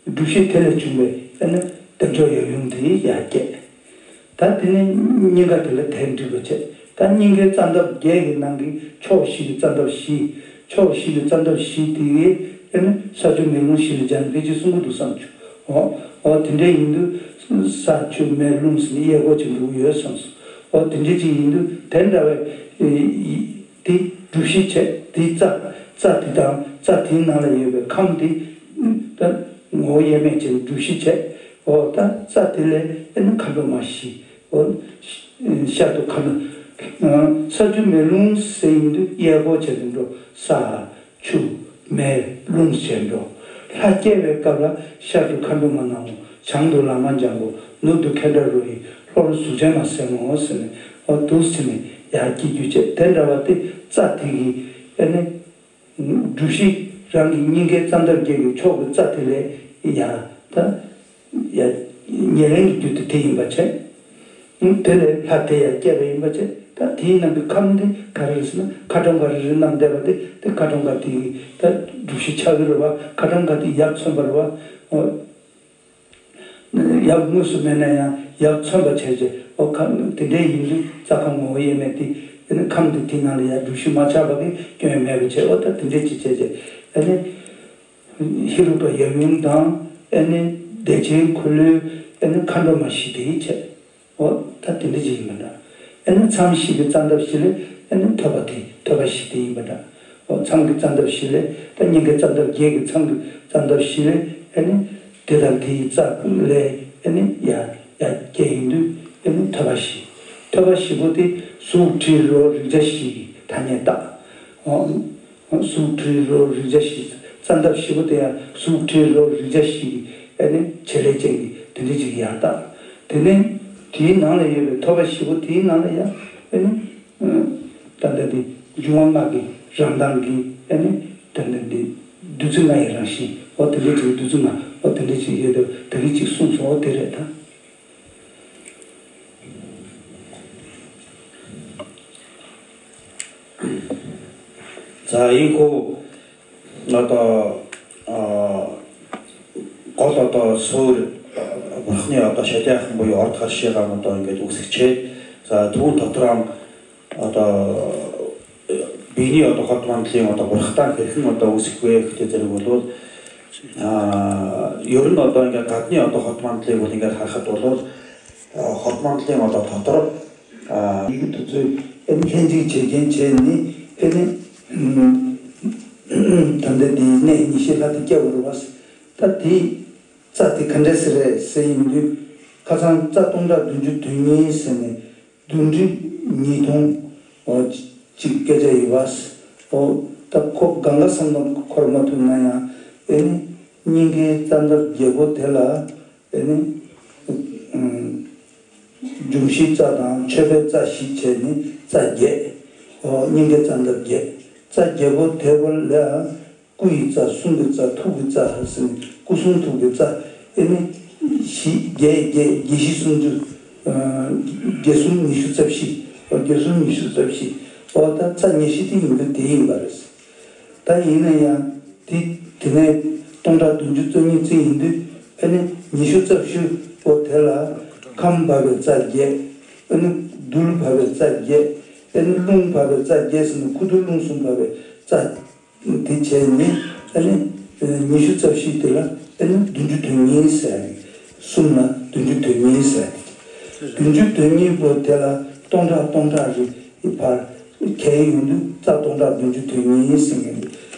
སྒྲུབ་གཞི་དེ་ལས་བྱུང་བའི་ཨ་ནི་བདེ་མཆོག་ཡབ་ཡུམ་དེ་ཡར་སྐྱེས། ད་དེ་ནས་སྙིང་ག་དེ་ལ་དེ་འདྲིས་པ་བྱས། ད་སྙིང་གའི་རྩ་འདབ་བརྒྱད་ཀྱི་ནང་གི་ཕྱོགས་བཞི་གི་རྩ་འདབ་བཞི། ཕྱོགས་བཞི་གི་རྩ་འདབ་བཞི་དེ་གའི་ཨ་ནི་ས་ཆུ་མེ་རླུང་བཞི་ལ་སྦྱར་ནས་ཕལ་ཆེར་གསུང་གི་འདུག་བསམ་བྱུང་། འོ་འོ་དེ་འདྲ་ཡིན་དུས་ས་ཆུ་མེ་རླུང་ཟེར་ནས་དབྱེ་སྒོ་ཅིག་འགྲོ་གི་ཡོད་བསམ་སོང་། འོ་དེ་འདྲ་ཅིག་ཡིན་དུས་དེ་འདྲ་བའི་དེ་སྒྲུབ་གཞི་བྱས། དེའི་རྩ་རྩ་དེ་དང་རྩ་དེའི་ནང་ལ་ཡོད་པའི་ཁམས་དེ་ད་ངོ་བོ་དབྱེར་མེད་ཅན་སྒྲུབ་གཞི་བྱས། འོ་ད་རྩ་དེ་ལས་ཨ་ནི་མཁའ་འགྲོ་མ་བཞི། འོ་ཤར་དུ་མཁའ་འགྲོ། ས་ཆུ་མེ་རླུང་ཟེར་ཡིན་དུས་དབྱེ་སྒོ་བྱས་ནས་འགྲོ། ས་ཆུ་མེ་རླུང་བྱས་འགྲོ། ལྷ་བསྐྱེད་པའི་སྐབས་ལ་ཤར་དུ་མཁའ་འགྲོ་མ་ནག་མོ། བྱང་དུ་ལམ་མ་འཇམ་པོ། ནུབ་ཏུ་མཁན་འདྲ་རོ་ཡི། ལྷོ་རུ་གཟུགས་ཅན་མ་སེར་མོ་ཟེར་ནས། འོ་འདུག་ཟེར་ནས་ཡར་སྐྱེ་རྒྱུ་བྱས། དེ་འདྲ་བ་དེ་རྩ་དེ་གི་ཨ་ནི་སྒྲུབ་གཞི་རང་གི་སྙིང་གའི་རྩ་འདབ་བརྒྱད་ཀྱི་ཕྱོགས་ཀྱི་རྩ་དེ་ལས་ཡར་ད་ཡར་ཉེར་ལེན་གྱི་རྒྱུ་དེ་དེ་ཡིན་པ་བྱས། དེ་ལས་ལྷ་དེ་ཡར་སྐྱེས་པ་ཡིན་པ་བྱས། ད་དེའི་ནང་གི་ཁམས་འདི་ག་རེ་རེད་ཟེར་ན། མཁའ་ཁྲོམ་ཁ་རེ་རེ་བསྣམས་བསྡད་པ་དེ་དེ་མཁའ་ཁྲོམ་ཁ་དེ་ཡི་ད་སྒྲུབ་གཞི་ཆགས་ཀྱི་རེད་བ། མཁའ་ཁྲོམ་ཁ་དེ་ཡབ་མཚོན་པ་རེད་བ། འོ། ཡབ་དངོས་སུ་མེད་ན་ཡང་ཡབ་མཚོན་པ་བྱས་བྱས། འོ་ཁམས་དེ་འདྲའི་ཡིན་དུས་རྩ་ཁམས་ངོ་བོ་དབྱེར་མེད་དེ། དེ་ནི་ཁམས་དེ་དེའི་ནང་ལ་ཡང་སྒྲུབ་གཞི་མ་ཆགས་པ་གི་སྐྱོན་མེད་པ་བྱས། འོ་ད་དེ་འདྲས་ཅིག་བྱས་བྱས། ཨ་ནི་ཧེ་རུ་ཀ་ཡབ་ཡུམ་དང་། ཨ་ནི་བདེ་ཆེན་འཁོར་ལོའི་ཨ་ནི་མཁའ་འགྲོ་མ་བཞི་དེ་བྱས། འོ་ད་དེ་འདྲ་ཅིག་ཡིན་པ་འདྲ། ཨ་ནི་མཚམས་བཞི་གི་རྩ་འདབ་བཞི་ལས་ཨ་ནི་ཐོད་པ་དེ་ཐོད་པ་བཞི་དེ་ཡིན་པ་འདྲ། འོ་མཚམས་ཀྱི་རྩ་འདབ་བཞི་ལས་ད་སྙིང་གའི་རྩ་འདབ་བརྒྱད་ཀྱི་མཚམས་ཀྱི་རྩ་འདབ་བཞི་ལས་ཨ་ནི་དེ་དང་དེའི་རྩ་ལས་ཨ་ནི་ཡར་ཡར་སྐྱེ་ཡིན་དུས་ཨ་ནི་ཐོད་པ་བཞི། ཐོད་པ་བཞི་པོ་དེ་གཟུགས་དྲི་རོ་རེག་བྱ་བཞི་གི་ཐ་སྙད་བཏགས། འོ། གཟུགས་དྲི་རོ་རེག་བྱ་བཞི། རྩ་འདབ་བཞི་པོ་དེ་ཡང་གཟུགས་དྲི་རོ་རེག་བྱ་བཞི་གི་ཨ་ནི་བྱེད་ལས་ཅན་གྱི་དེ་འདྲ་ཅིག་ཡར་བཏགས། དེ་ནས་དེའི་ནང་ལ་ཡོད་པའི་ཐོད་པ་བཞི་པོ་དེའི་ནང་ལ་ཡང་ཨ་ནི་ད་ལྟ་དེ་འབྱུང་བ་ལྔ་གི་རང་མདངས་ཀྱི་ཨ་ནི་ད་ལྟ་དེ་བདུད་རྩི་ལྔ་ཡི་རང་བཞིན། འོ་དེ་འདྲ་ཅིག་བདུད་རྩི་ལྔ། འོ་དེ་འདྲ་ཅིག་ཡོད་དེ་དེ་རིགས་ཅིག་གསུངས་སོང་། འོ་དེ་རེད་ད། ཛ་ཡིན་ཁོ། ང་ད་ཨ་གོ་ད་ད་སོ་བར་ནི་ཨ་ད་ཤ་རྒྱག་ཁང་པོ་ཡོད་ཐར་ཤེས་ག་མོ་ད་ཡིན་གི་འདུག་སེ་ཆེ། ཛ་ཐུང་ད་ཐུ་རང་ཨ་ད་བི་ནི་ཨ་ད་ཧོ་ཏ་མན་ལི་ཨ་ད་བར་ཁ་ཏང་ཁེ་ཁིན་ཨ་ད་འུ་སི་ཀུ་ཨེ་ཁི་ཏེ་ཟེར་གོ་ལོ། ཨ་ཡོ་རིན་ཨ་ད་ཡིན་ག་ག་ནི་ཨ་ད་ཧོ་ཏ་མན་ལི་གོ་ལིང་ག་ཧ་ཁ་ཏོ་ལོ། ཧོ་ཏ་མན་ལི་ཨ་ད་ཐོ་ཐོ་རོ། ཡི་གེ་དེ་ཚོས་ཨེ་ནི་ལྷན་ཅིག་བྱེད་རྐྱེན་བྱས་ནས་ཨེ་ནི་ད་ལྟ་འདིའི་གནས་ཉི་ཤེས་ལྷ་དེ་སྐྱེ་བ་རེད་བ། ད་དེའི་རྩ་དེ་ག་འདྲ་ཟེར་རེད་ཟེར་ཡིན་དུས། ཁ་སང་རྩ་སྟོང་ཕྲག་བདུན་ཅུ་དོན་གཉིས་ཟེར་ནས་བདུན་ཁྲི་ཉིས་སྟོང་གཅིག་སྐད་ཆ་ཡོད་པ། འོ་ད་ཁོ་གང་ག་བསམ་བློ་འཁོར་མ་ཐུབ་ན་ཡང་ཨེ་ནི་སྙིང་གའི་རྩ་འདབ་བརྒྱད་པོ་དེ་ལ། དེ་ནི་འབྱུང་བཞིའི་རྩ་དང་མཆོད་པའི་རྩ་བཞི་བྱས་ནས་རྩ་བརྒྱད། འོ་སྙིང་གའི་རྩ་འདབ་བརྒྱད། རྩ་བརྒྱད་པོ་དེ་བོ་ལ་སྐུ་ཡི་རྩ། གསུང་གི་རྩ། ཐུགས་ཀྱི་རྩ་ཟེར་ནས་སྐུ་གསུང་ཐུགས་ཀྱི་རྩ། དེ་ནི་བཞི་བརྒྱད་བརྒྱད་བརྒྱད་བཞི་སུམ་ཅུ། བརྒྱད་གསུམ་ཉི་ཤུ་རྩ་བཞི། བརྒྱད་གསུམ་ཉི་ཤུ་རྩ་བཞི། འོ་ད་རྩ་ཉི་ཤུ་དེ་ཡིན་དུས་དེ་ཡིན་པ་རེད། ད་ཡིན་ན་ཡང་དེ་དེ་ནས་སྟོང་ཕྲག་བདུན་ཅུ་རྩ་གཉིས་ཙམ་ཡིན་དུས་ཨ་ནི་ཉི་ཤུ་རྩ་བཞི་པོ་དེ་ལ་ཁམས་འབབ་པའི་རྩ་བརྒྱད། ཨ་ནི་རྡུལ་འབབ་པའི་རྩ་བརྒྱད། ཨ་ནི་རླུང་འབབ་པའི་རྩ་བརྒྱད་ཟེར་ནས་ཁུ་རྡུལ་རླུང་གསུམ་འབབ་པའི་རྩ་དེ་བྱས་ནས་ཨ་ནི་ཉི་ཤུ་རྩ་བཞི་དེ་ལ་ཨ་ནི་བདུན་ཅུ་དོན་གཉིས་ཟེར་ཡ་གི་གསུམ་ལ་བདུན་ཅུ་དོན་གཉིས་ཟེར་ཡ་གི་བདུན་ཅུ་དོན་གཉིས་པོ་དེ་ལ་སྟོང་ཕྲག་སྟོང་ཕྲག་གི་བར་གལ་ཡོང་དུས་རྩ་སྟོང་ཕྲག་བདུན་ཅུ་དོན་གཉིས་ཟེར་མཁན་དེ་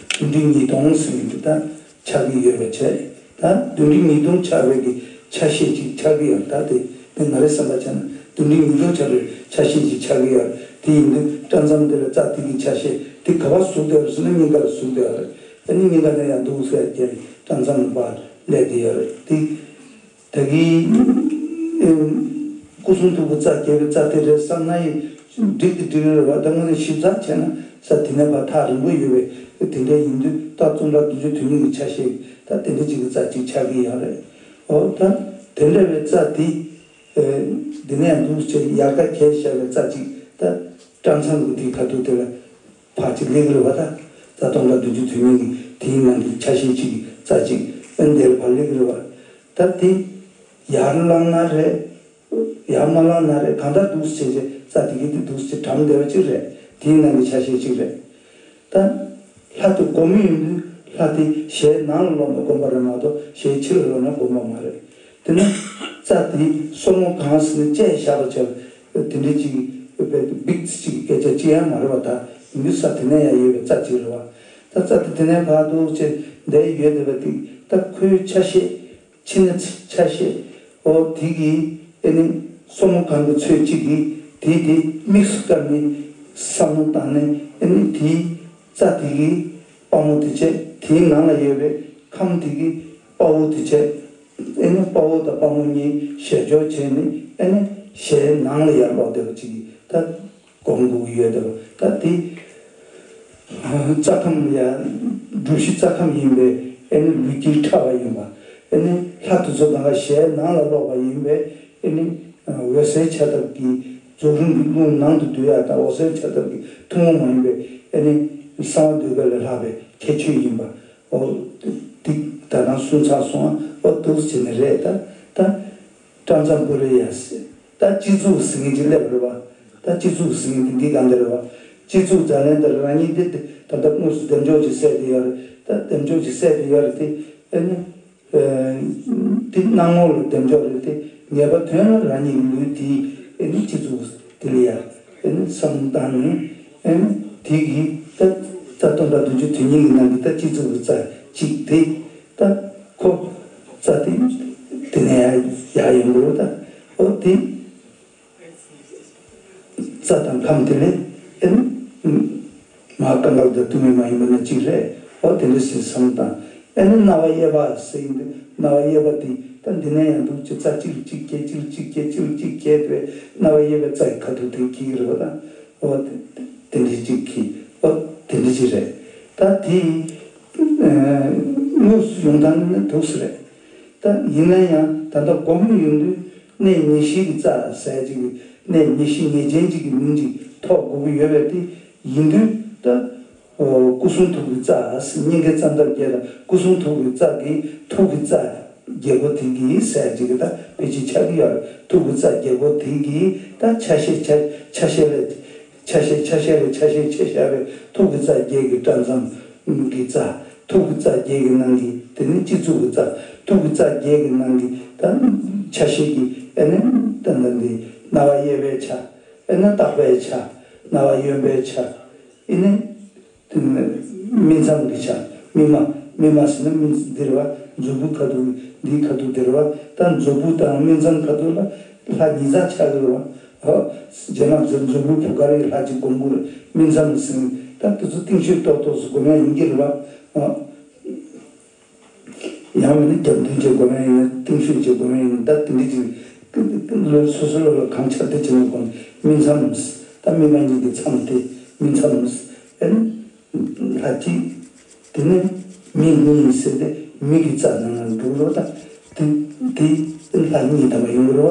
བདུན་ཁྲི་ཉིས་སྟོང་ཟེར་མཁན་དེ་ད་ཆགས་ཀྱི་ཡོད་པ་བྱས། ད་བདུན་ཁྲི་ཉིས་སྟོང་ཆགས་པའི་གི་ཆ་ཤས་ཅིག་ཆགས་ཀྱི་ཡོད། ད་དེ་དེ་ང་རའི་བསམ་པ་བྱས་ན་བདུན་ཁྲི་ཉིས་སྟོང་ཆགས་པའི་ཆ་ཤས་ཅིག་ཆགས་ཀྱི་ཡོད། དེ་ཡིན་དུས་སྐྲ་མཚམས་དེ་ལ་རྩ་དེ་གི་ཆ་ཤས་དེ་ག་པར་ཟུག་བསྡད་ཡོད་ཟེར་ན་སྙིང་ག་ལ་ཟུག་བསྡད་ཡོད་རེད། ཨ་ནི་སྙིང་ག་ལ་ཡང་འདུག་ཟེར་རྒྱལ་སྐྲ་མཚམས་ལ་ཕར་སླེབས་བསྡད་ཡོད་རེད་དེ། ད་གིན་སྐུ་གསུང་ཐུགས་ཀྱི་རྩ་རྒྱས་པའི་རྩ་དེ་རེད་བསམ་ན་ཡང་འགྲིག་དེ་འགྲིག་རེད་བ། ད་དངོས་གནས་ཞིབ་ཚགས་བྱས་ན་རྩ་དེ་ནས་ཕར་ཐག་རིང་པོ་ཡོད་པའི་དེ་འདྲ་ཡིན་དུས་ད་རྩ་སྟོང་ཕྲག་བདུན་ཅུ་དོན་གཉིས་ཀྱི་ཆ་ཤས་ད་དེ་འདྲ་ཅིག་གི་རྩ་ཅིག་ཆགས་ཀྱི་ཡོད་རེད། འོ་ད་དེ་འདྲ་བའི་རྩ་དེ་འདི་ནས་ཡང་འདུག་ཅེས་ཡལ་ག་གས་བཞག་པའི་རྩ་ཅིག་ད་སྐྲ་མཚམས་ཀྱི་དེའི་ཁ་ཐུག་དེ་ལ། ཕར་ཅིག་སླེབས་ཀྱི་རེད་བ། ད་རྩ་སྟོང་ཕྲག་བདུན་ཅུ་དོན་གཉིས་ཀྱི་དེའི་ནང་གི་ཆ་ཤས་གཅིག་གི་རྩ་གཅིག་ཨ་ནི་དེར་ཕར་སླེབས་ཀྱི་རེད་བ། ད་དེ་ཡར་ལངས་ན་རེད། ཡར་མ་ལངས་ན་རེད། གང་ལྟར་འདུག་སེ་བྱས་བྱས་རྩ་དེ་གི་དེ་འདུག་སེ་བྱས་གྲམ་བསྡད་པ་གཅིག་རེད། དེའི་ནང་གི་ཆ་ཤས་གཅིག་རེད། ད་ལྷ་དེ་སྒོམ་ཡོང་དུས་ལྷ་དེ་ཞལ་ནང་ལ་ལོག་ན་སྒོམ་པ་རེད་མ་གཏོགས་ཞལ་ཕྱི་ལ་ལོག་ན་སྒོམ་པ་མ་རེད། དེ་ནས་རྩ་དེ་སོར་མོ་གང་ཟེར་ནས་བཅད་བཞག་པ་བྱས། དེ་འདྲའི་ཅིག་པའི་བིག་ཙི་ཅིག་སྐད་ཆ་ཅི་ཡང་མ་རེད་བ། ད་མི་ས་དེ་ནས་ཡང་ཡོད་པའི་རྩ་ཅིག་རེད་བ། ད་རྩ་དེ་དེ་ནས་ཕར་འདུག་ཅེས་འདས་ཡོད་བསྡད་པ་དེ་ད་ཁོའི་ཆ་ཤས་ཕྱི་ནས་ཆ་ཤས་འོ་དེ་གི་ཨེ་ནི་སོར་མོ་གང་གི་ཚོད་ཅིག་གིས་དེ་དེ་དམིགས་སུ་བཀར་ནས་བསམ་བློ་བཏང་ནས་ཨེ་ནི་དེའི་རྩ་དེ་གི་དཔའ་མོ་དེ་བྱས། དེའི་ནང་ལ་ཡོད་པའི་ཁམས་དེ་གི་དཔའ་བོ་དེ་བྱས། ཨེ་ནི་དཔའ་བོ་དང་དཔའ་མོ་གཉིས་ཞལ་སྦྱོར་བྱས་ནས་ཨེ་ནི་ཞལ་ནང་ལ་ཡར་ལོག་བསྡད་པ་ཅིག་ད་སྒོམ་དགོས་ཀྱི་ཡོད་དེ། ད་དེ་རྩ་ཁམས་ཡ་སྒྲུབ་གཞི་རྩ་ཁམས་ཡིན་པས་ཨེ་ནི་ལུས་དཀྱིལ་ཕྲ་བ་ཡིན་པ། ཨེ་ནི་ལྷ་དེ་ཚོ་གང་ག་ཞལ་ནང་ལ་ལོག་པ་ཡིན་པས་ཨེ་ནི་འོད་གསལ་ཆ་ཐབས་ཀྱིས་རྫོགས་རིམ་གྱི་རླུང་ནང་དུ་སྡུད་ཡ་དང་འོད་གསལ་ཆ་ཐབས་ཀྱིས་ཐུན་མོང་མ་ཡིན་པའི་ཨེ་ནི་གསང་བ་འདུས་པ་ལས་ལྷག་པའི་ཁྱད་ཆོས་ཡིན་པ། ཨོ། འདི་ད་དང་གསུང་ཚར་སོང་ཨ། ཨོ་འདུག་ཟེར་ནི་རེད་ད། ད་སྤྲང་ཚང་པུ་རི་ཡ་ཟེར། ད་སྤྱི་གཙུག་ཟེར་མཁན་ཅིག་སླེབས་རེད་བ། ད་སྤྱི་གཙུག་ཟེར་མཁན་དེ་འདི་གང་འདི་རེད་བ། སྤྱི་གཙུག་ཛཱ་ལན་དེ་རང་ཉིད་འདི་ད་ལྟ་དངོས་སུ་འདེམས་འཇོག་ཅིག་གསལ་དེ་ཡོད་རེད། ད་འདེམས་འཇོག་ཅིག་གསལ་དེ་ཡོད་རེད་དེ། ཨེ་ནི། ཨེ། འདི་སྣང་ངོ་ལ་འདེམས་འཇོག་རེད་དེ། ངེས་པ་དོན་ལ་རང་ཉིད་ལུས་དེ་ཨེ་ནི་སྤྱི་གཙུག་དེ་ལ་ཡ་ཨེ་ནི་བསམ་བཏང་ནས་ཨེ་ནི་དེ་གི་ད་རྩ་སྟོང་ཕྲག་བདུན་ཅུ་དོན་གཉིས་ཀྱི་ནང་གི་ད་སྤྱི་གཙུག་གི་རྩ་གཅིག་དེ། ད་ཁོ་རྩ་དེ་དེ་ནས་ཡར་ཡར་ཡོང་གི་རེད་ད། ཨོ་དེ་རྩ་དང་ཁམས་དེ་ལས་ཨེ་ནི་མ་རྐང་ལག་དང་སྟོད་སྨད་མ་ཡིན་པ་ནི་གཅིག་རེད། ཨོ་དེ་འདྲ་ཞིག་བསམ་དང་། ཨེ་ནི་རྣ་བ་གཡས་པ་ཟེར་ཡིན་དུས་རྣ་བ་གཡས་པ་དེ་ད་འདི་ནས་ཡང་འདུག་ཅེས་རྩ་གཅིག་ལ་གཅིག་བརྒྱད་གཅིག་ལ་གཅིག་བརྒྱད་གཅིག་ལ་གཅིག་བརྒྱད་དེ་རྣ་བ་གཡས་པའི་རྩ་ཡི་ཁ་ཐུག་དེ་གི་རེད་བ་ད། ཨོ་དེ་འདྲ་གཅིག་གི་ཨོ་དེ་འདྲ་གཅིག་རེད། ད་དེ་དངོས་སུ་ཡོང་སྟངས་ནི་འདུག་ས་རེད། ད་ཡིན་ན་ཡང་ད་ལྟ་སྒོམ་ཡོང་དུས་གནས་ཉེར་བཞི་གི་རྩ་ཟེར་ཅིག་གི་གནས་ཉེར་བཞི་ངེས་ཅན་ཅིག་གི་མིང་ཅིག་ཐོགས་དགོས་ཀྱི་ཡོད་པས་དེ་ཡིན་དུས་ད་སྐུ་གསུང་ཐུགས་ཀྱི་རྩ་སྙིང་གའི་རྩ་འདབ་བརྒྱད་ལ་སྐུ་གསུང་ཐུགས་ཀྱི་རྩ་གི་ཐུགས་ཀྱི་རྩ་བརྒྱད་པོ་དེ་གི་ཟེར་ཅིག་གི་ད་ཕལ་ཆེར་ཆགས་ཀྱི་ཡོད་རེད། ཐུགས་ཀྱི་རྩ་བརྒྱད་པོ་དེ་གི་ད་ཆ་ཤས་ཆ་ཆ་ཤས་ལས། ཆ་ཤས་ཆ་ཤས་རེད། ཆ་ཤས་ཆ་ཤས་རེད། ཐུགས་ཀྱི་རྩ་བརྒྱད་ཀྱི་སྐྲ་མཚམས་ཀྱི་རྩ། ཐུགས་ཀྱི་རྩ་བརྒྱད་ཀྱི་ནང་གི་དེ་ནི་སྤྱི་གཙུག་གི་རྩ། ཐུགས་ཀྱི་རྩ་བརྒྱད་ཀྱི་ནང་གི་ད་ཆ་ཤས་ཀྱི་ཨེ་ནི་ད་ནི་འདི་རྣ་བ་གཡས་པའི་ཆ། ཨེ་ནི་ལྟག་པའི་ཆ། རྣ་བ་གཡོན་པའི་ཆ། ཨེ་ནི་དེ་ནི་སྨིན་མཚམས་ཀྱི་ཆ། སྨིན་མ། སྨིན་མ་ཟེར་ན་སྨིན་འདི་རེད་བ། མཛུབ་གུ་ཁ་ཐུག་འདིའི་ཁ་ཐུག་འདི་རེད་བ། ད་མཛུབ་གུ་དང་སྨིན་མཚམས་ཁ་ཐུག་ལ་ལྷ་ཉིས་བརྩེགས་ཆགས་ཀྱི་རེད་བ། ཨོ། རྗེས་མ་མཛུབ་མཛུབ་གུའི་བུ་ག་རེ་ལྷ་གཅིག་སྒོམ་དགོས་རེད། སྨིན་མཚམས་ཟིན། ད་དེ་ཚོ་གཏིང་ཤུགས་ཏོག་ཏོག་སུ་སྒོམ་ཡ་ཡིན་གྱི་རེད་བ། ཨོ། ཡང་མིན་ན་རྒྱབ་མདུན་གྱི་སྒོམ་ཡ་ཡིན་ན་གཏིང་ཤུགས་ཀྱི་སྒོམ་ཡ་ཡིན་ན་ད་དེ་འདྲ་ཅིག་ལོ་སོ་སོ་ལོ་ལ་གང་ཆར་དེ་བྱེད་ན་དགོངས། སྨིན་མཚམས། ད་སྨིན་མ་གཉིས་ཀྱི་མཚམས་དེ་སྨིན་མཚམས། ཨེ་ནི། ལྷ་གཅིག་དེ་ནས་མིག་གཉིས་ཟེར་ཏེ་མིག་གི་རྩ་ནང་ལ་འགྲོ་རོགས་ད། དེ་དེ་ལྷ་གཉིས་དམ་པ་ཡོང་གི་རེད་བ།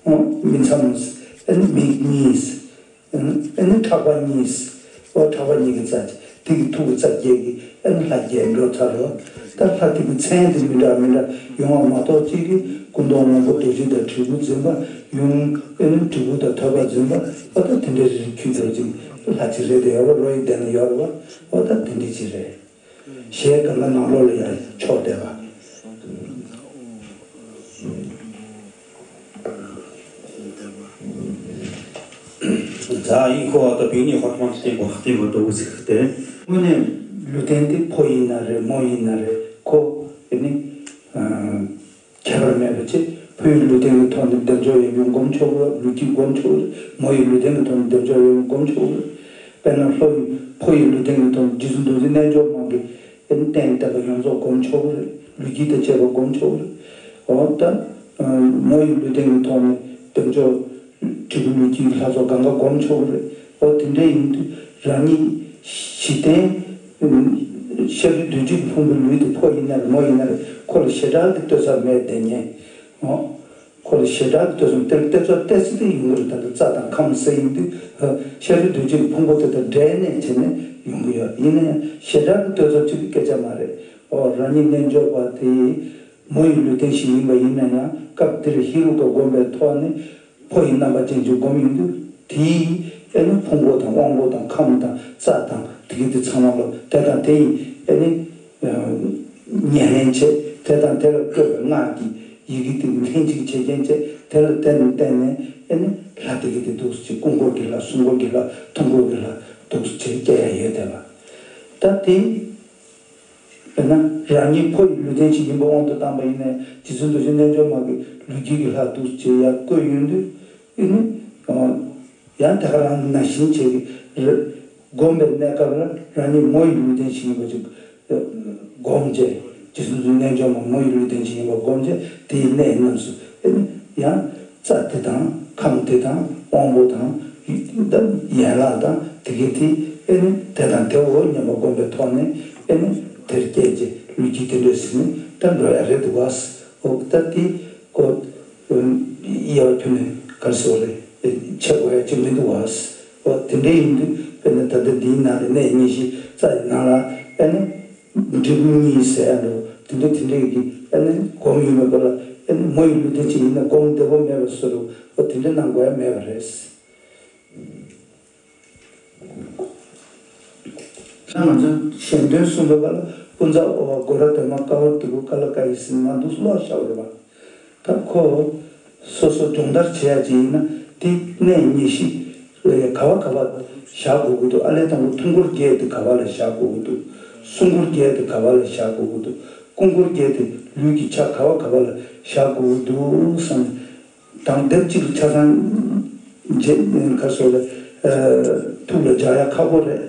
ཨོ་སྨིན་མཚམས། ཨ་ནི་མིག་གཉིས། ཨ་ནི་ཕྲག་པ་གཉིས། ཨོ་ཕྲག་པ་གཉིས་ཀྱི་རྩ་དེ་གི་ཐུགས་ཀྱི་རྩ་བརྒྱད་ཀྱི་ཨ་ནི་ལྷ་བརྒྱད་འགྲོ་ཚར་རོ། ད་ལྷ་དེ་གི་མཚན་དེ་མི་འདྲ་མི་འདྲ་ཡོང་བ་མ་གཏོགས་གཅིག་གི་སྐུ་མདོག་སྔོན་པོ་རྡོ་རྗེ་དང་དྲིལ་བུ་འཛིན་པ་ཡུམ། ཨ་ནི་དྲིལ་བུ་དང་ཐོད་པ་འཛིན་པ། ཨོ་ད་དེ་འདྲ་རེ་རེ་ཁྱུད་འགྲོ་ཅིག་ལྷ་གཅིག་རེད་དེ་ཡོད་རོ། རོ་ཡི་གདན་ལ་ཡོད་རོ་བ། ཨོ་ད་དེ་འདྲ་ཅིག་རེད། ཞེས་གང་ག་ནང་ལོགས་ལ་ཡང་ཕྱོགས་བསྡད་པ། ཛ་ཡིག་ཁོ་བ་དང་བིག་ནི་ཧོར་དམངས་ཀྱི་བསྟན་པ་བསྟན་པ་འགྲོ་བོ་ཟིག་སྟེ། དངོས་གནས་ལུས་རྟེན་དེ་ཕོ་ཡིན་ན་རེད་མོ་ཡིན་ན་རེད་ཁོ་ཨེ་ནི། ཁྱད་པར་མེད་པ་ཅིག་ཕོ་ཡི་ལུས་རྟེན་གྱི་ཐོག་ནས་འདེམས་འཇོག་ཡོད་པའི་སྒོམ་ཆོག་གི་རེད། ལུས་ཀྱི་སྒོམ་ཆོག་གི་རེད། མོ་ཡི་ལུས་རྟེན་གྱི་ཐོག་ནས་འདེམས་འཇོག་ཡོད་པའི་སྒོམ་ཆོག་གི་རེད། དཔེར་ན་ལྷོ་ཡི་ཕོ་ཡི་ལུས་རྟེན་གྱི་ཐོག་ནས་རྗེ་བཙུན་རྡོ་རྗེ་རྣལ་འབྱོར་མ་གི་རྟེན་བསྟན་པ་ཡོངས་རྫོགས་སྒོམ་ཆོག་གི་རེད། ལུས་དཀྱིལ་དང་བཅས་པ་སྒོམ་ཆོག་གི་རེད། འོ་ད་མོ་ཡི་ལུས་རྟེན་གྱི་ཐོག་ནས་འདེམས་འཇོག་དྲིལ་བུ་ལུས་དཀྱིལ་ལྷ་ཚོགས་གང་ག་སྒོམ་ཆོག་གི་རེད། འོ་དེ་འདྲ་ཡིན་དུས་རང་ཉིད་གཞི་རྟེན། ཤ་རུས་གདོས་བཅས་ཀྱི་ཕུང་པོའི་ལུས་དེ་ཕོ་ཡིན་ན་རེད་མོ་ཡིན་ན་རེད་ཁོ་ལ་ཞེ་དྲག་གི་ལྟོས་ཚང་མེད་དེ་ཉན། འོ། ཁོ་ལ་ཞེ་དྲག་གི་ལྟོས་ཚང་དེར་ལྟོས་ཚང་ལྟོས་ཚང་དེ་ཡོང་གི་རེད། ད་ལྟ་རྩ་དང་ཁམས་ཟེར་ཡིན་དུས་ཤ་རུས་གདོས་བཅས་ཀྱི་ཕུང་པོ་དེ་དང་འབྲེལ་ནས་བྱས་ནས་ཡོང་གི་ཡོད། ཡིན་ན་ཡང་ཞེ་དྲག་གི་ལྟོས་ཚང་བྱེད་ཀྱི་སྐད་ཆ་མ་རེད། འོ་རང་ཉིད་རྣལ་འབྱོར་པ་དེ། མོ་ཡི་ལུས་རྟེན་ཞིག་ཡིན་པ་ཡིན་ན་ཡང་སྐབས་འདིར་ཧེ་རུ་ཀ་བསྒོམ་པའི་ཐོག་ནས་ཕོ་ཡི་རྣམ་པ་ཅན་གྱི་སྒོམ་ཡིན་དུས་དེའི་ཨེ་ནི་ཕུང་པོ་དང་དབང་པོ་དང་ཁམས་དང་རྩ་དང་དེ་གི་དེ་ཚང་མ་ལོ་དེ་དང་དེ་ཡི་ཨེ་ནི་ཉན་ལེན་བྱེད། དེ་དང་དེ་ལ་བཀོད་པའི་སྔགས་ཀྱི་ཡི་གེ་དེ་གི་ལྷན་ཅིག་བྱེད་རྐྱེན་བྱེད་དེ་ལ་བརྟེན་ནས་བརྟེན་ནས་ཨེ་ནི་ལྷ་དེ་གི་དེ་འདུག་སེ་བྱེད། སྐུ་འཁོར་གྱི་ལྷ་གསུང་འཁོར་གྱི་ལྷ་ཐུགས་འཁོར་གྱི་ལྷ་འདུག་སེ་བྱེད་སྐྱེ་ཡ་ཡོད་དེ་ལ། ད་དེ། དཔེར་ན་རང་ཉིད་ཕོ་ཡི་ལུས་རྟེན་ཞིག་ཡིན་པ་དབང་དུ་བཏང་པ་ཡིན་ནའི་རྗེ་བཙུན་རྡོ་རྗེ་རྣལ་འབྱོར་མ་གི་ལུས་དཀྱིལ་གྱི་ལྷ་འདུག་ཅེས་ཡར་བཀོད་ཡོང་དུས་ཨེ་ནི། ཡང་དེ་ག་རང་ནང་བཞིན་བྱེད་ཀྱི་རེད། བསྒོམ་པའི་གནས་སྐབས་ལ་རང་ཉིད་མོ་ཡི་ལུས་རྟེན་ཞིག་ཡིན་པ་ཅིག་བསྒོམ་བྱས་ རྗེ་བཙུན་ཚོའི་རྣལ་འབྱོར་མ་མོ་ཡི་ལུས་རྟེན་ཅན་ཡིན་པ་བསྒོམས་རྗེས་དེའི་གནས་རྣམས་སུ་ཨེ་ནི་ཡང་། རྩྭ་དེ་དང་ཁམས་དེ་དང་དབང་པོ་དང་ཡན་ལག་དང་དེ་གའི་དེ་ཨེ་ནི་དེ་དང་དེའོ་སྙམ་པ་བསྒོམས་པའི་ཐོག་ནས་ཨེ་ནི་དེར་སྐྱེས་རྗེས་ལུས་ཀྱི་དེ་འདྲ་ཟིན་ནས་ད་འགྲོ་ཡ་རེད་འདུག་ག། འོ་ད་དེ་ཀོ་དབྱེ་བ་ཕྱེ་ནས་ག་རེ་ཟེར་བ་རེད། ཕྱེ་དགོས་ཡ་ཅིག་མི་འདུག་ག། འོ་དེ་འདྲ་ཡིན་དུས་དཔེར་ན་ད་ལྟ་འདིའི་ནང་ལ་གནས་གཉིས་བཞི་རྩྭ་ཡི་ནང་ལ་ཨེ་ནི། འབྲས་བུ་གཉིས་ཟེར་ཡ་འདྲ་བོ་དེ་འདྲ་དེ་འདྲ་གི་ཨ་ནི་སྒོམ་ཡོད་མེད་པ་ལ་ཨ་ནི་མོ་ཡི་ལུས་རྟེན་ཅིག་ཡིན་ན་སྒོམ་བདེ་པོ་མེད་པ་བཟོ་འདྲ་བོ་དེ་འདྲ་གནང་དགོས་ཡ་མེད་པ་རེད། ད་ང་ཚོ་གཞན་དོན་གསུངས་པའི་སྐབས་ལ་ཀུན་རྫོབ་དབུ་མ་སྒོམ་རབ་གདམས་ངག་ཀ་བ་ཏི་ཀུ་ཀ་ལ་ཀ་ཡི་ཟིན་མ་འདུག་ཀློག་བཞག་པ་རེད་པ། ད་ཁོ་སོ་སོ་སྦྱོང་བརྡར་བྱེད་ཡ་ཅིག་ཡིན་ན་དེ་གནས་ཉེར་བཞི་ག་བ་ག་བ་བཞག་དགོས་ཀྱི་འདུག་ཨ་ལས་དང་པོ་ཐུན་འཁོར་བརྒྱད་དེ་ག་བ་ལ་བཞག་དགོས་ཀྱི་འདུག་གསུང་འཁོར་བརྒྱད་དེ་ག་བ་ལ་བཞག་དགོས་ཀྱི་འདུག་ཀུན་འཁོར་བརྒྱད་དེ་ལུས་ཀྱི་ཆ་ག་བ་ག་བ་ལ་བཞག་དགོས་ཀྱི་འདུག་བསམ་ནས་དང་སྡེབ་གཅིག་ཆ་ཚང་རྗེས་ཁ་སོགས་ལ་ཐུགས་ལ་འཇགས་ཡ་ཁག་པོ་རེད།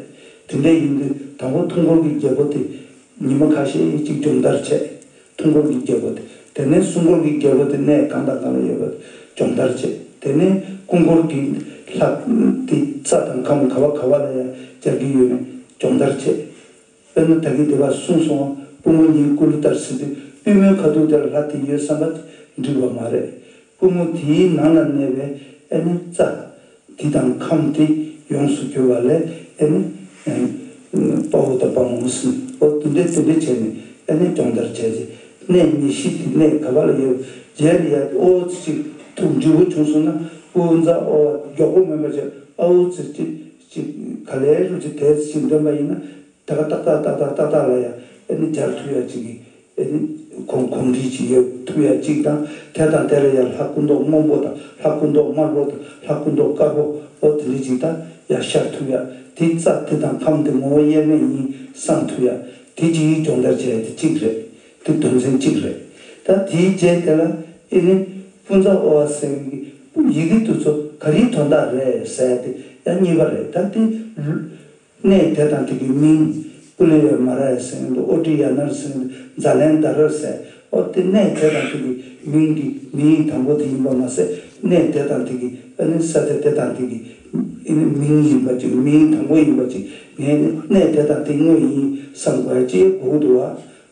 དེ་འདྲ་ཡིན་དུས་དང་པོ་ཐུན་འཁོར་གྱི་རྒྱལ་པོ་དེ། ཉི་མ་ཁ་ཤས་ཅིག་སྦྱོང་བརྡར་བྱས། ཐུན་འཁོར་གྱི་རྒྱལ་པོ་དེ། དེ་ནས་གསུང་འཁོར་གྱི་རྒྱལ་པོ་དེ་གནས་གང་དང་གང་ལ་ཡོད་པ་སྦྱོང་བརྡར་བྱས། དེ་ནས་ཀུན་འཁོར་གྱི་ལྷ་དེ་རྩྭ་དང་ཁམས་ག་བ་ག་བ་ལ་ཡང་སྦྱར་གྱི་ཡོད་མེད་སྦྱོང་བརྡར་བྱས། དཔེར་ན་ད་གིན་དེ་བ་གསུངས་སོང་བ། པུས་མོ་གཉིས་སྐུ་ལུས་ལྟར་ཟེར་དུས་པུས་མོའི་ཁ་ཐུག་དེར་ལྷ་དེ་ཡོད་བསམ་པ་དེ་འགྲིག་པ་མ་རེད། པུས་མོ་དེའི་ནང་ལ་གནས་པའི་ཨ་ནི་རྩྭ། དེ་དང་ཁམས་དེ་ཡོངས་སུ་གྱུར་པ་ལས་ཨ་ནི། དཔའ་བོ་དང་དཔའ་མོ་ཟེར་ནས་འོ་དེ་འདྲས་དེ་འདྲས་བྱས་ནས་ཨ་ནི་སྦྱོང་བརྡར་བྱས་རྗེས་གནས་ཉེར་བཞི་དེ་གནས་ག་བ་ལ་ཡོད་རྗེས་ལ་ཡ་ཨོ་ཙི་ཅིག་ཐུགས་འཇུག་པོ་བྱུང་སོང་ན་དབུ་རྩ་ཨོ་མགྱོགས་པོ་མིན་པ་བྱས་ཨོ་ཙི་ཅིག་ཅིག་ག་ལེར་རུ་ཅིག་དེ་ཙི་ཅིག་འདོན་པ་ཡིན་ན། ད་ག་ཏག་ཏག་ཏག་ཏག་ཏག་ཏག་ལ་ཡ་ཨ་ནི་སྦྱར་ཐུབ་ཡ་ཅིག་གི་ཨ་ནི་གོམས་གོམས་འདྲིས་ཅིག་ཡོད་ཐུབ་ཡ་ཅིག་དང་དེ་དང་དེ་ལ་ཡ་ལྷ་སྐུ་མདོག་སྔོན་པོ་དང་ལྷ་སྐུ་མདོག་དམར་པོ་དང་ལྷ་སྐུ་མདོག་དཀར་པོ་འོ་དེ་འདྲ་ཅིག་དང་ཡ་ཤར་ཐུབ་ཡ་དེ་རྩ་དེ་དང་ཁམས་དེ་ངོ་བོ་དབྱེར་མེད་ཡིན་བསམ་ཐུབ་ཡ་དེ་ཅིག་སྦྱོང་བརྡར་བྱས་ཡ་དེ་གཅིག་རེད། དེ་དོན་ཚན་གཅིག་རེད། ད་དེའི་རྗེས་དེ་ལ་ཨ་ནི་ཕུན་ཚོགས་ཨོ་ཟེར་བའི་ཡི་གེ་དེ་ཚོ་ག་རེའི་དོན་དག་རེད་ཟེར་ཡ་དེ་ཡང་གཉིས་པ་རེད། ད་དེ། གནས་དེ་དང་དེ་གི་མིང་། ཀུ་ལེ་ཡ་མ་ར་ཡ་ཟེར་མཁན་འདུག་ཨོ་ཏི་ཡ་ན་ར་ཟེར་མཁན་འདུག་ཛ་ལན་ད་ར་ཟེར། ཨོ་དེ་གནས་དེ་དང་དེ་གི་མིང་གི་མིང་དང་པོ་དེ་ཡིན་པ་མ་ཟད་གནས་དེ་དང་དེ་གི་ཨ་ནི་ས་ཆ་དེ་དང་དེ་གི་ཨ་ནི་མིང་ཡིན་པ་ཅིག་མིང་དང་པོ་ཡིན་པ་ཅིག་ངས་ནི་གནས་དེ་དང་དེ་དངོས་ཡིན་བསམ་དགོས་ཡ་ཅིག་དགོས་འདུག་བ།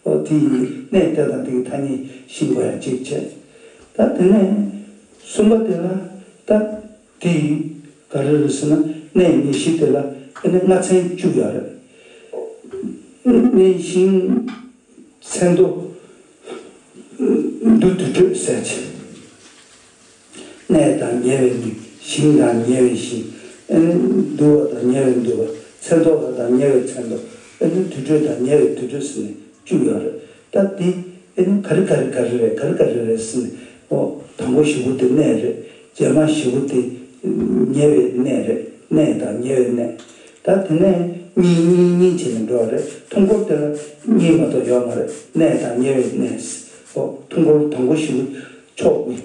ཨོ་དེ་ཡིན་གནས་དེ་དང་དེ་གི་ཐ་སྙད་ཤེས་དགོས་ཡ་ཅིག་བྱས། ད་དེ་ནས་གསུམ་པ་དེ་ལ་ད། དེ་ཡིས་ག་རེ་རེད་ཟེར་ན་གནས་ཉེར་བཞི་དེ་ལ་ཨ་ནི་ལྔ་ཚན་བཅུ་ཡོད་རེད། གནས་ཤིང་མཚན་ཐོ། འདུ་དུར་ཁྲོད་ཟེར་ཆེ། གནས་དང་ཉེ་བའི་གནས། ཤིང་དང་ཉེ་བའི་ཤིང་། ཨ་ནི་འདུ་བ་དང་ཉེ་བའི་འདུ་བ། མཚན་ཐོ་བ་དང་ཉེ་བའི་མཚན་ཐོ། ཨ་ནི་དུར་ཁྲོད་དང་ཉེ་བའི་དུར་ཁྲོད་ཟེར་ནས། བཅུ་ཡོད་རེད། ད་དེ་ཨེ་ནི་ག་རེ་ག་རེ་ག་རེ་རེད་ག་རེ་ག་རེ་རེད་ཟེར་ནས་ཨོ་དང་པོ་བཞི་པོ་དེ་གནས་རེད། རྗེས་མ་བཞི་པོ་དེ་ཉེ་བའི་གནས་རེད། གནས་དང་ཉེ་བའི་གནས། ད་དེ་ནས་གཉིས་གཉིས་གཉིས་བྱས་ནས་འགྲོ་བ་རེད། ཐུན་འཁོར་དེ་ལ་གཉིས་མ་གཏོགས་ཡོད་མ་རེད། གནས་དང་ཉེ་བའི་གནས། ཨོ་ཐུན་འཁོར་དང་པོ་བཞི་པོ་ཕྱོགས་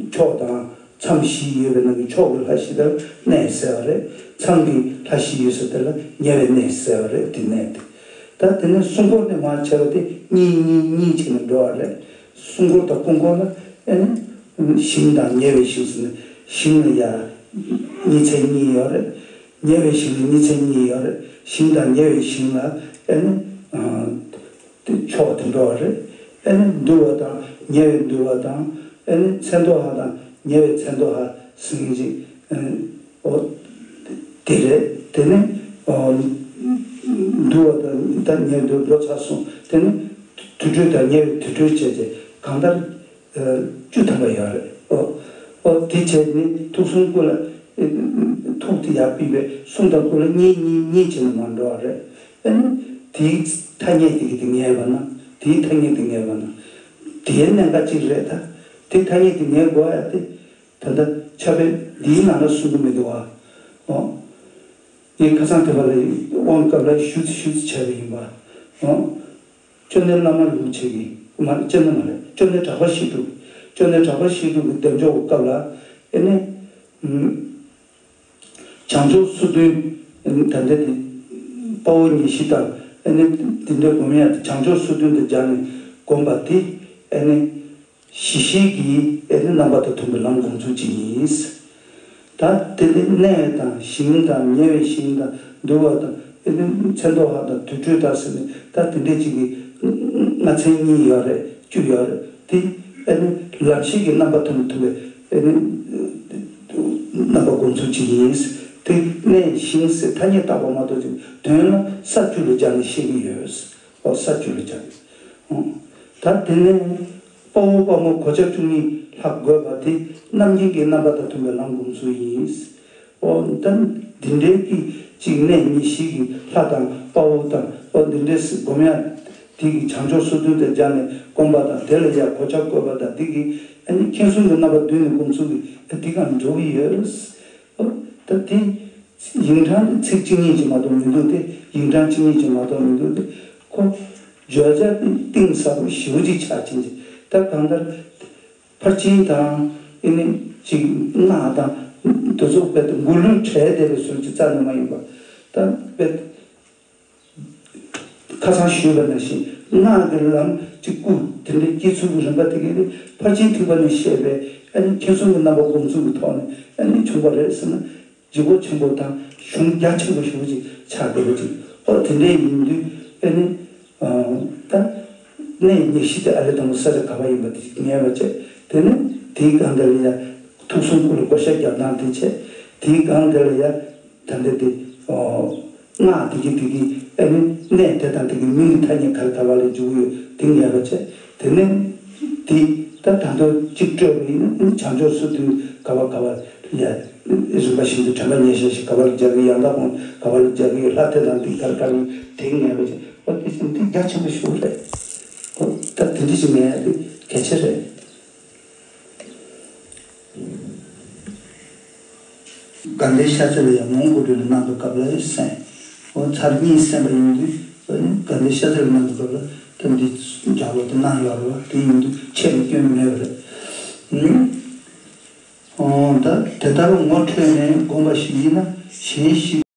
ཕྱོགས་དང་། མཚམས་བཞི་ཡོད་པའི་ནང་གི་ཕྱོགས་ཀྱི་ལྷ་བཞི་དེར་གནས་ཟེར་བ་རེད། མཚམས་ཀྱི་ལྷ་བཞི་ཡོད་ས་དེ་ལ་ཉེ་བའི་གནས་ཟེར་བ་རེད། དེ་གནས་དེ། ད་དེ་ནས་གསུང་འཁོར་ནས་མར་བྱས་པ་དེ་གཉིས་གཉིས་གཉིས་བྱས་ནས་འགྲོ་བ་རེད། གསུང་འཁོར་དང་སྐུ་འཁོར་ལ་ཨེ་ནི་ཞིང་དང་ཉེ་བའི་ཞིང་ཟེར་ནས་ཞིང་ལ་ཡ་ཉི་ཚེ་གཉིས་ཡོད་རེད། ཉེ་བའི་ཞིང་ལ་ཉི་ཚེ་གཉིས་ཡོད་རེད། ཞིང་དང་ཉེ་བའི་ཞིང་ལ་ཨེ་ནི། དེ་ཕྱོགས་དེ་འགྲོ་བ་རེད། ཨེ་ནི་འདུལ་བ་དང་ཉེ་བའི་འདུལ་བ་དང་ཨེ་ནི་མཚན་ཐོ་ཧ་དང་ཉེ་བའི་མཚན་ཐོ་ཧ་ཟེར་མཁན་ཅིག་ཨོ་དེ་རེད། དེ་ནི་འདུལ་བ་དང་ད་ཉེ་བའི་འདུལ་འགྲོ་ཚར་སོང་། དེ་ནི་དུར་ཁྲོད་དང་ཉེ་བའི་དུར་ཁྲོད་བྱས་རྗེས་གང་ལྟར་བཅུ་ཐམ་པ་ཡོད་རེད། ཨོ་ཨོ་དེ་བྱས་ནི་ཐུགས་གསུང་སྐུ་ལ་ཐུགས་དེ་ཡར་ཕུལ་བས་གསུང་དང་སྐུ་ལ་གཉིས་གཉིས་གཉིས་བྱས་ནས་མར་འགྲོ་བ་རེད། ཨ་ནི་དེའི་ཐ་སྙད་དེ་གི་དེ་ངེས་པ་ན་དེའི་ཐ་སྙད་དེ་ངེས་པ་ན་དེའི་གནད་འགག་ཅིག་རེད་ད། དེ་ཐ་སྙད་དེ་ངེས་དགོས་ཡ་དེ་ད་ལྟ་ཕྱག་དཔེ་འདིའི་ནང་ལ་གསུང་གི་མི་འདུག་བ། ཨོ། ངས་ཁ་སང་དེ་བ་ལ་དབང་སྐབས་ལ་ཞུ་ཚིག་ཞུ་ཚིག་བྱས་པ་ཡིན་པ། ཨོ། ཅོ་ནེ་བླ་མ་རིན་པོ་ཆེ་གི་མ་རེད། ཅོ་ནེ་མ་རེད། ཅོ་ནེ་གྲགས་པ་བཤད་སྒྲུབ། ཅོ་ནེ་གྲགས་པ་བཤད་སྒྲུབ་ཀྱི་འདེབས་འཇོག་གི་སྐབས་ལ་ཨེ་ནི། བྱང་ཕྱོགས་སོ་བདུན། ད་ལྟ་དེ་དཔའ་བོ་ཉེར་བཞི་དང་ ཨ་ནི་འདི་འདྲ་སྒོམ་ཡ་དེ་བྱང་ཕྱོགས་སོ་བདུན་དུ་སྦྱར་ནས་སྒོམ་པ་དེ་ཨ་ནི་ཞི་ཞིང་གི་ཨ་ནི་རྣམ་པ་དང་མཐུན་པའི་ལམ་སྒོམ་ཚུལ་གཅིག་ཡིན། ད་དེ་ནི་གནས་དང་ཞིང་དང་ཉེ་བའི་ཞིང་དང་འདུལ་བ་དང་ཨ་ནི་མཚན་རྟོག་པ་དང་དུར་ཁྲོད་དང་ཟེར་ནས་ད་དེ་འདྲ་གཅིག་གི་ལྔ་ཚན་གཉིས་ཡོད་རེད། བཅུ་ཡོད་རེད། དེ་ཨ་ནི་ལམ་ཤེས་ཀྱི་རྣམ་པ་དང་མཐུན་པའི་ཨ་ནི་རྣམ་པ་སྒོམ་ཚུལ་གཅིག་ཡིན། དེ་གནས་ཞིང་ཟེར་ཐ་སྙད་བཏགས་པ་མ་གཏོགས་ཅིག་དོན་ལ་ས་བཅུ་ལ་སྦྱར་ནས་བཤད་ཀྱི་ཡོད། ཨོ་ས་བཅུ་ལ་སྦྱར་ནས། ད་དེ་ནས་དཔའ་བོ་དཔའ་མོ་གོ་ཆ་བཅུ་གཉིས་ལྷག་དགོས་པ་དེ་རྣམ་མཁྱེན་གྱི་རྣམ་པ་དང་མཐུན་པའི་ལམ་སྒོམ་ཚུལ་ཡིན། ཨོ་ད་འདི་འདྲའི་གི་གཅིག་གནས་གཉིས་གཤིས་ཀྱི་ལྷ་དང་དཔའ་བོ་དང་ཨོ་འདི་འདྲའི་སྒོམ་ཡ་དེ་གི་བྱང་ཕྱོགས་སོ་བདུན་དང་སྦྱར་ནས་སྒོམ་པ་དང་དེ་ལ་ཡ་གོ་ཆ་བཀོད་པ་དང་དེ་གི་ཨ་ནི་མཁྱེན་གསུམ་གྱི་རྣམ་པ་བསྡུས་ནས་སྒོམ་ཚུལ་གྱི་ཨ་དེ་གང་འགྲོ་གི་ཡོད། ཨོ་ད་དེ་ཡིག་འབྲང་ཚིག་གཅིག་གཉིས་ཀྱིས་མ་གཏོགས་མི་འདུག་སྟེ། ཡིག་འབྲང་གཅིག་གཉིས་ཀྱིས་མ་གཏོགས་མི་འདུག་སྟེ། ཁོ་བརྗོད་བྱ་དེ་གཏིང་ཟབ་པོ་ཞེ་པོ་ཅིག་ཆགས་ཕྱིན་ཅིག་ད་གང་ལྟར། ཕར་ཕྱིན་དང་ཨེ་ནི་ཅིག་སྔགས་དང་དེ་ཚོ་དཔེ་མགུ་ལོས་བྲལ་བསྡད་པའི་ཟུར་གྱི་རྩ་ནས་མ་ཡིན་པ། ད་དཔེ་ཁ་སང་ཞུས་པ་ནང་བཞིན་སྔགས་ཀྱི་ལམ་གཅིག་པུ་དེ་འདྲའི་སྐྱེ་ཚུལ་གྱི་རིམ་པ་དེ་ག་ནི་ཕར་ཕྱིན་ཐེག་པ་ནས་བཤད་པའི་ཨ་ནི་མཁྱེན་གསུམ་གྱི་རྣམ་པ་སྒོམ་ཚུལ་གྱི་ཐོག་ནས་ཨ་ནི་བྱུང་བ་རེད་ཟེར་ན། ལྗིད་ཁོག་ཆེན་པོ་དང་གཞུང་རྒྱ་ཆེན་པོ་ཞེ་པོ་ཅིག་ཆགས་བསྡད་པ་ཅིག་ཨོ་དེ་འདྲའི་ཡིན་དུས་ཨེ་ནི་ད་གནས་ཉེར་བཞི་དེ་ཨ་རི་དང་པོ་ས་ཆ་ག་པར་ཡིན་པ་དེ་ངེས་པ་བྱས། དེ་ནི་དེའི་སྒང་དེ་ལ་ཡ་ཐུགས་གསུང་སྐུ་ལ་བགོ་བཤའ་རྒྱབ་སྟངས་དེ་བྱས། དེའི་སྒང་དེ་ལ་ཡ་ད་འདི་དེ་ཨོ་སྔགས་དེ་གི་དེ་གི་ཨེ་ནི་གནས་དེ་དང་དེ་གི་མིང་གི་ཐ་སྙད་ག་རེ་ག་པར་ལ་འཇུག་གི་ཡོད་དེ་ངེས་པ་བྱས། དེ་ནས་དེ་ད་ད་དུང་གཅིག་སྤྲོས་པ་ཡིན་ན་བྱང་ཕྱོགས་སོ་བདུན་ག་པར་ག་པར་ལ་རིམ་པ་བཞིན་དུ་དྲན་པ་ཉེར་བཞག་བཞི་ག་པར་ལ་སྦྱར་གི་ཡང་དག་པོ་ག་པར་ལ་སྦྱར་གི་ཡོད་ལྷ་དེ་དང་འདི་ག་རེ་ག་རེ་དེ་ངེས་པ་ཅིག་ཨོ་དེ་བཞིན་འདི་རྒྱ་ཆེན་པོ་ཞིག་རེད། ཨོ་ད་དེ་འདྲ་ཞིག་ངེས་ཡ་དེ་གལ་ཆེ་རེད། དགའ་ལྡན་ཤར་རྩེ་ལ་ཡང་མོན་གྷོ་གྲུ་ལ་གནང་འདུག་སྐབས་ལ་གསན། འོ་ཚར་གཉིས་གསན་པ་ཡིན་དུས་དགའ་ལྡན་ཤར་རྩེ་ལ་གནང་འདུག་སྐབས་ལ་ད་འདི་ལྗགས་ཀློག་དེ་གནང་ཡོད་རེད་བ། དེ་ཡིན་དུས་ཆད་ནས་སྐྱོན་མེད་པ་རེད། ཨང་། ད་དེ་ལྟར་ངོ་འཕྲོད་ནས་བསྒོམས་པ་ཞིག་ཡིན་ན་གཞན་ཞིག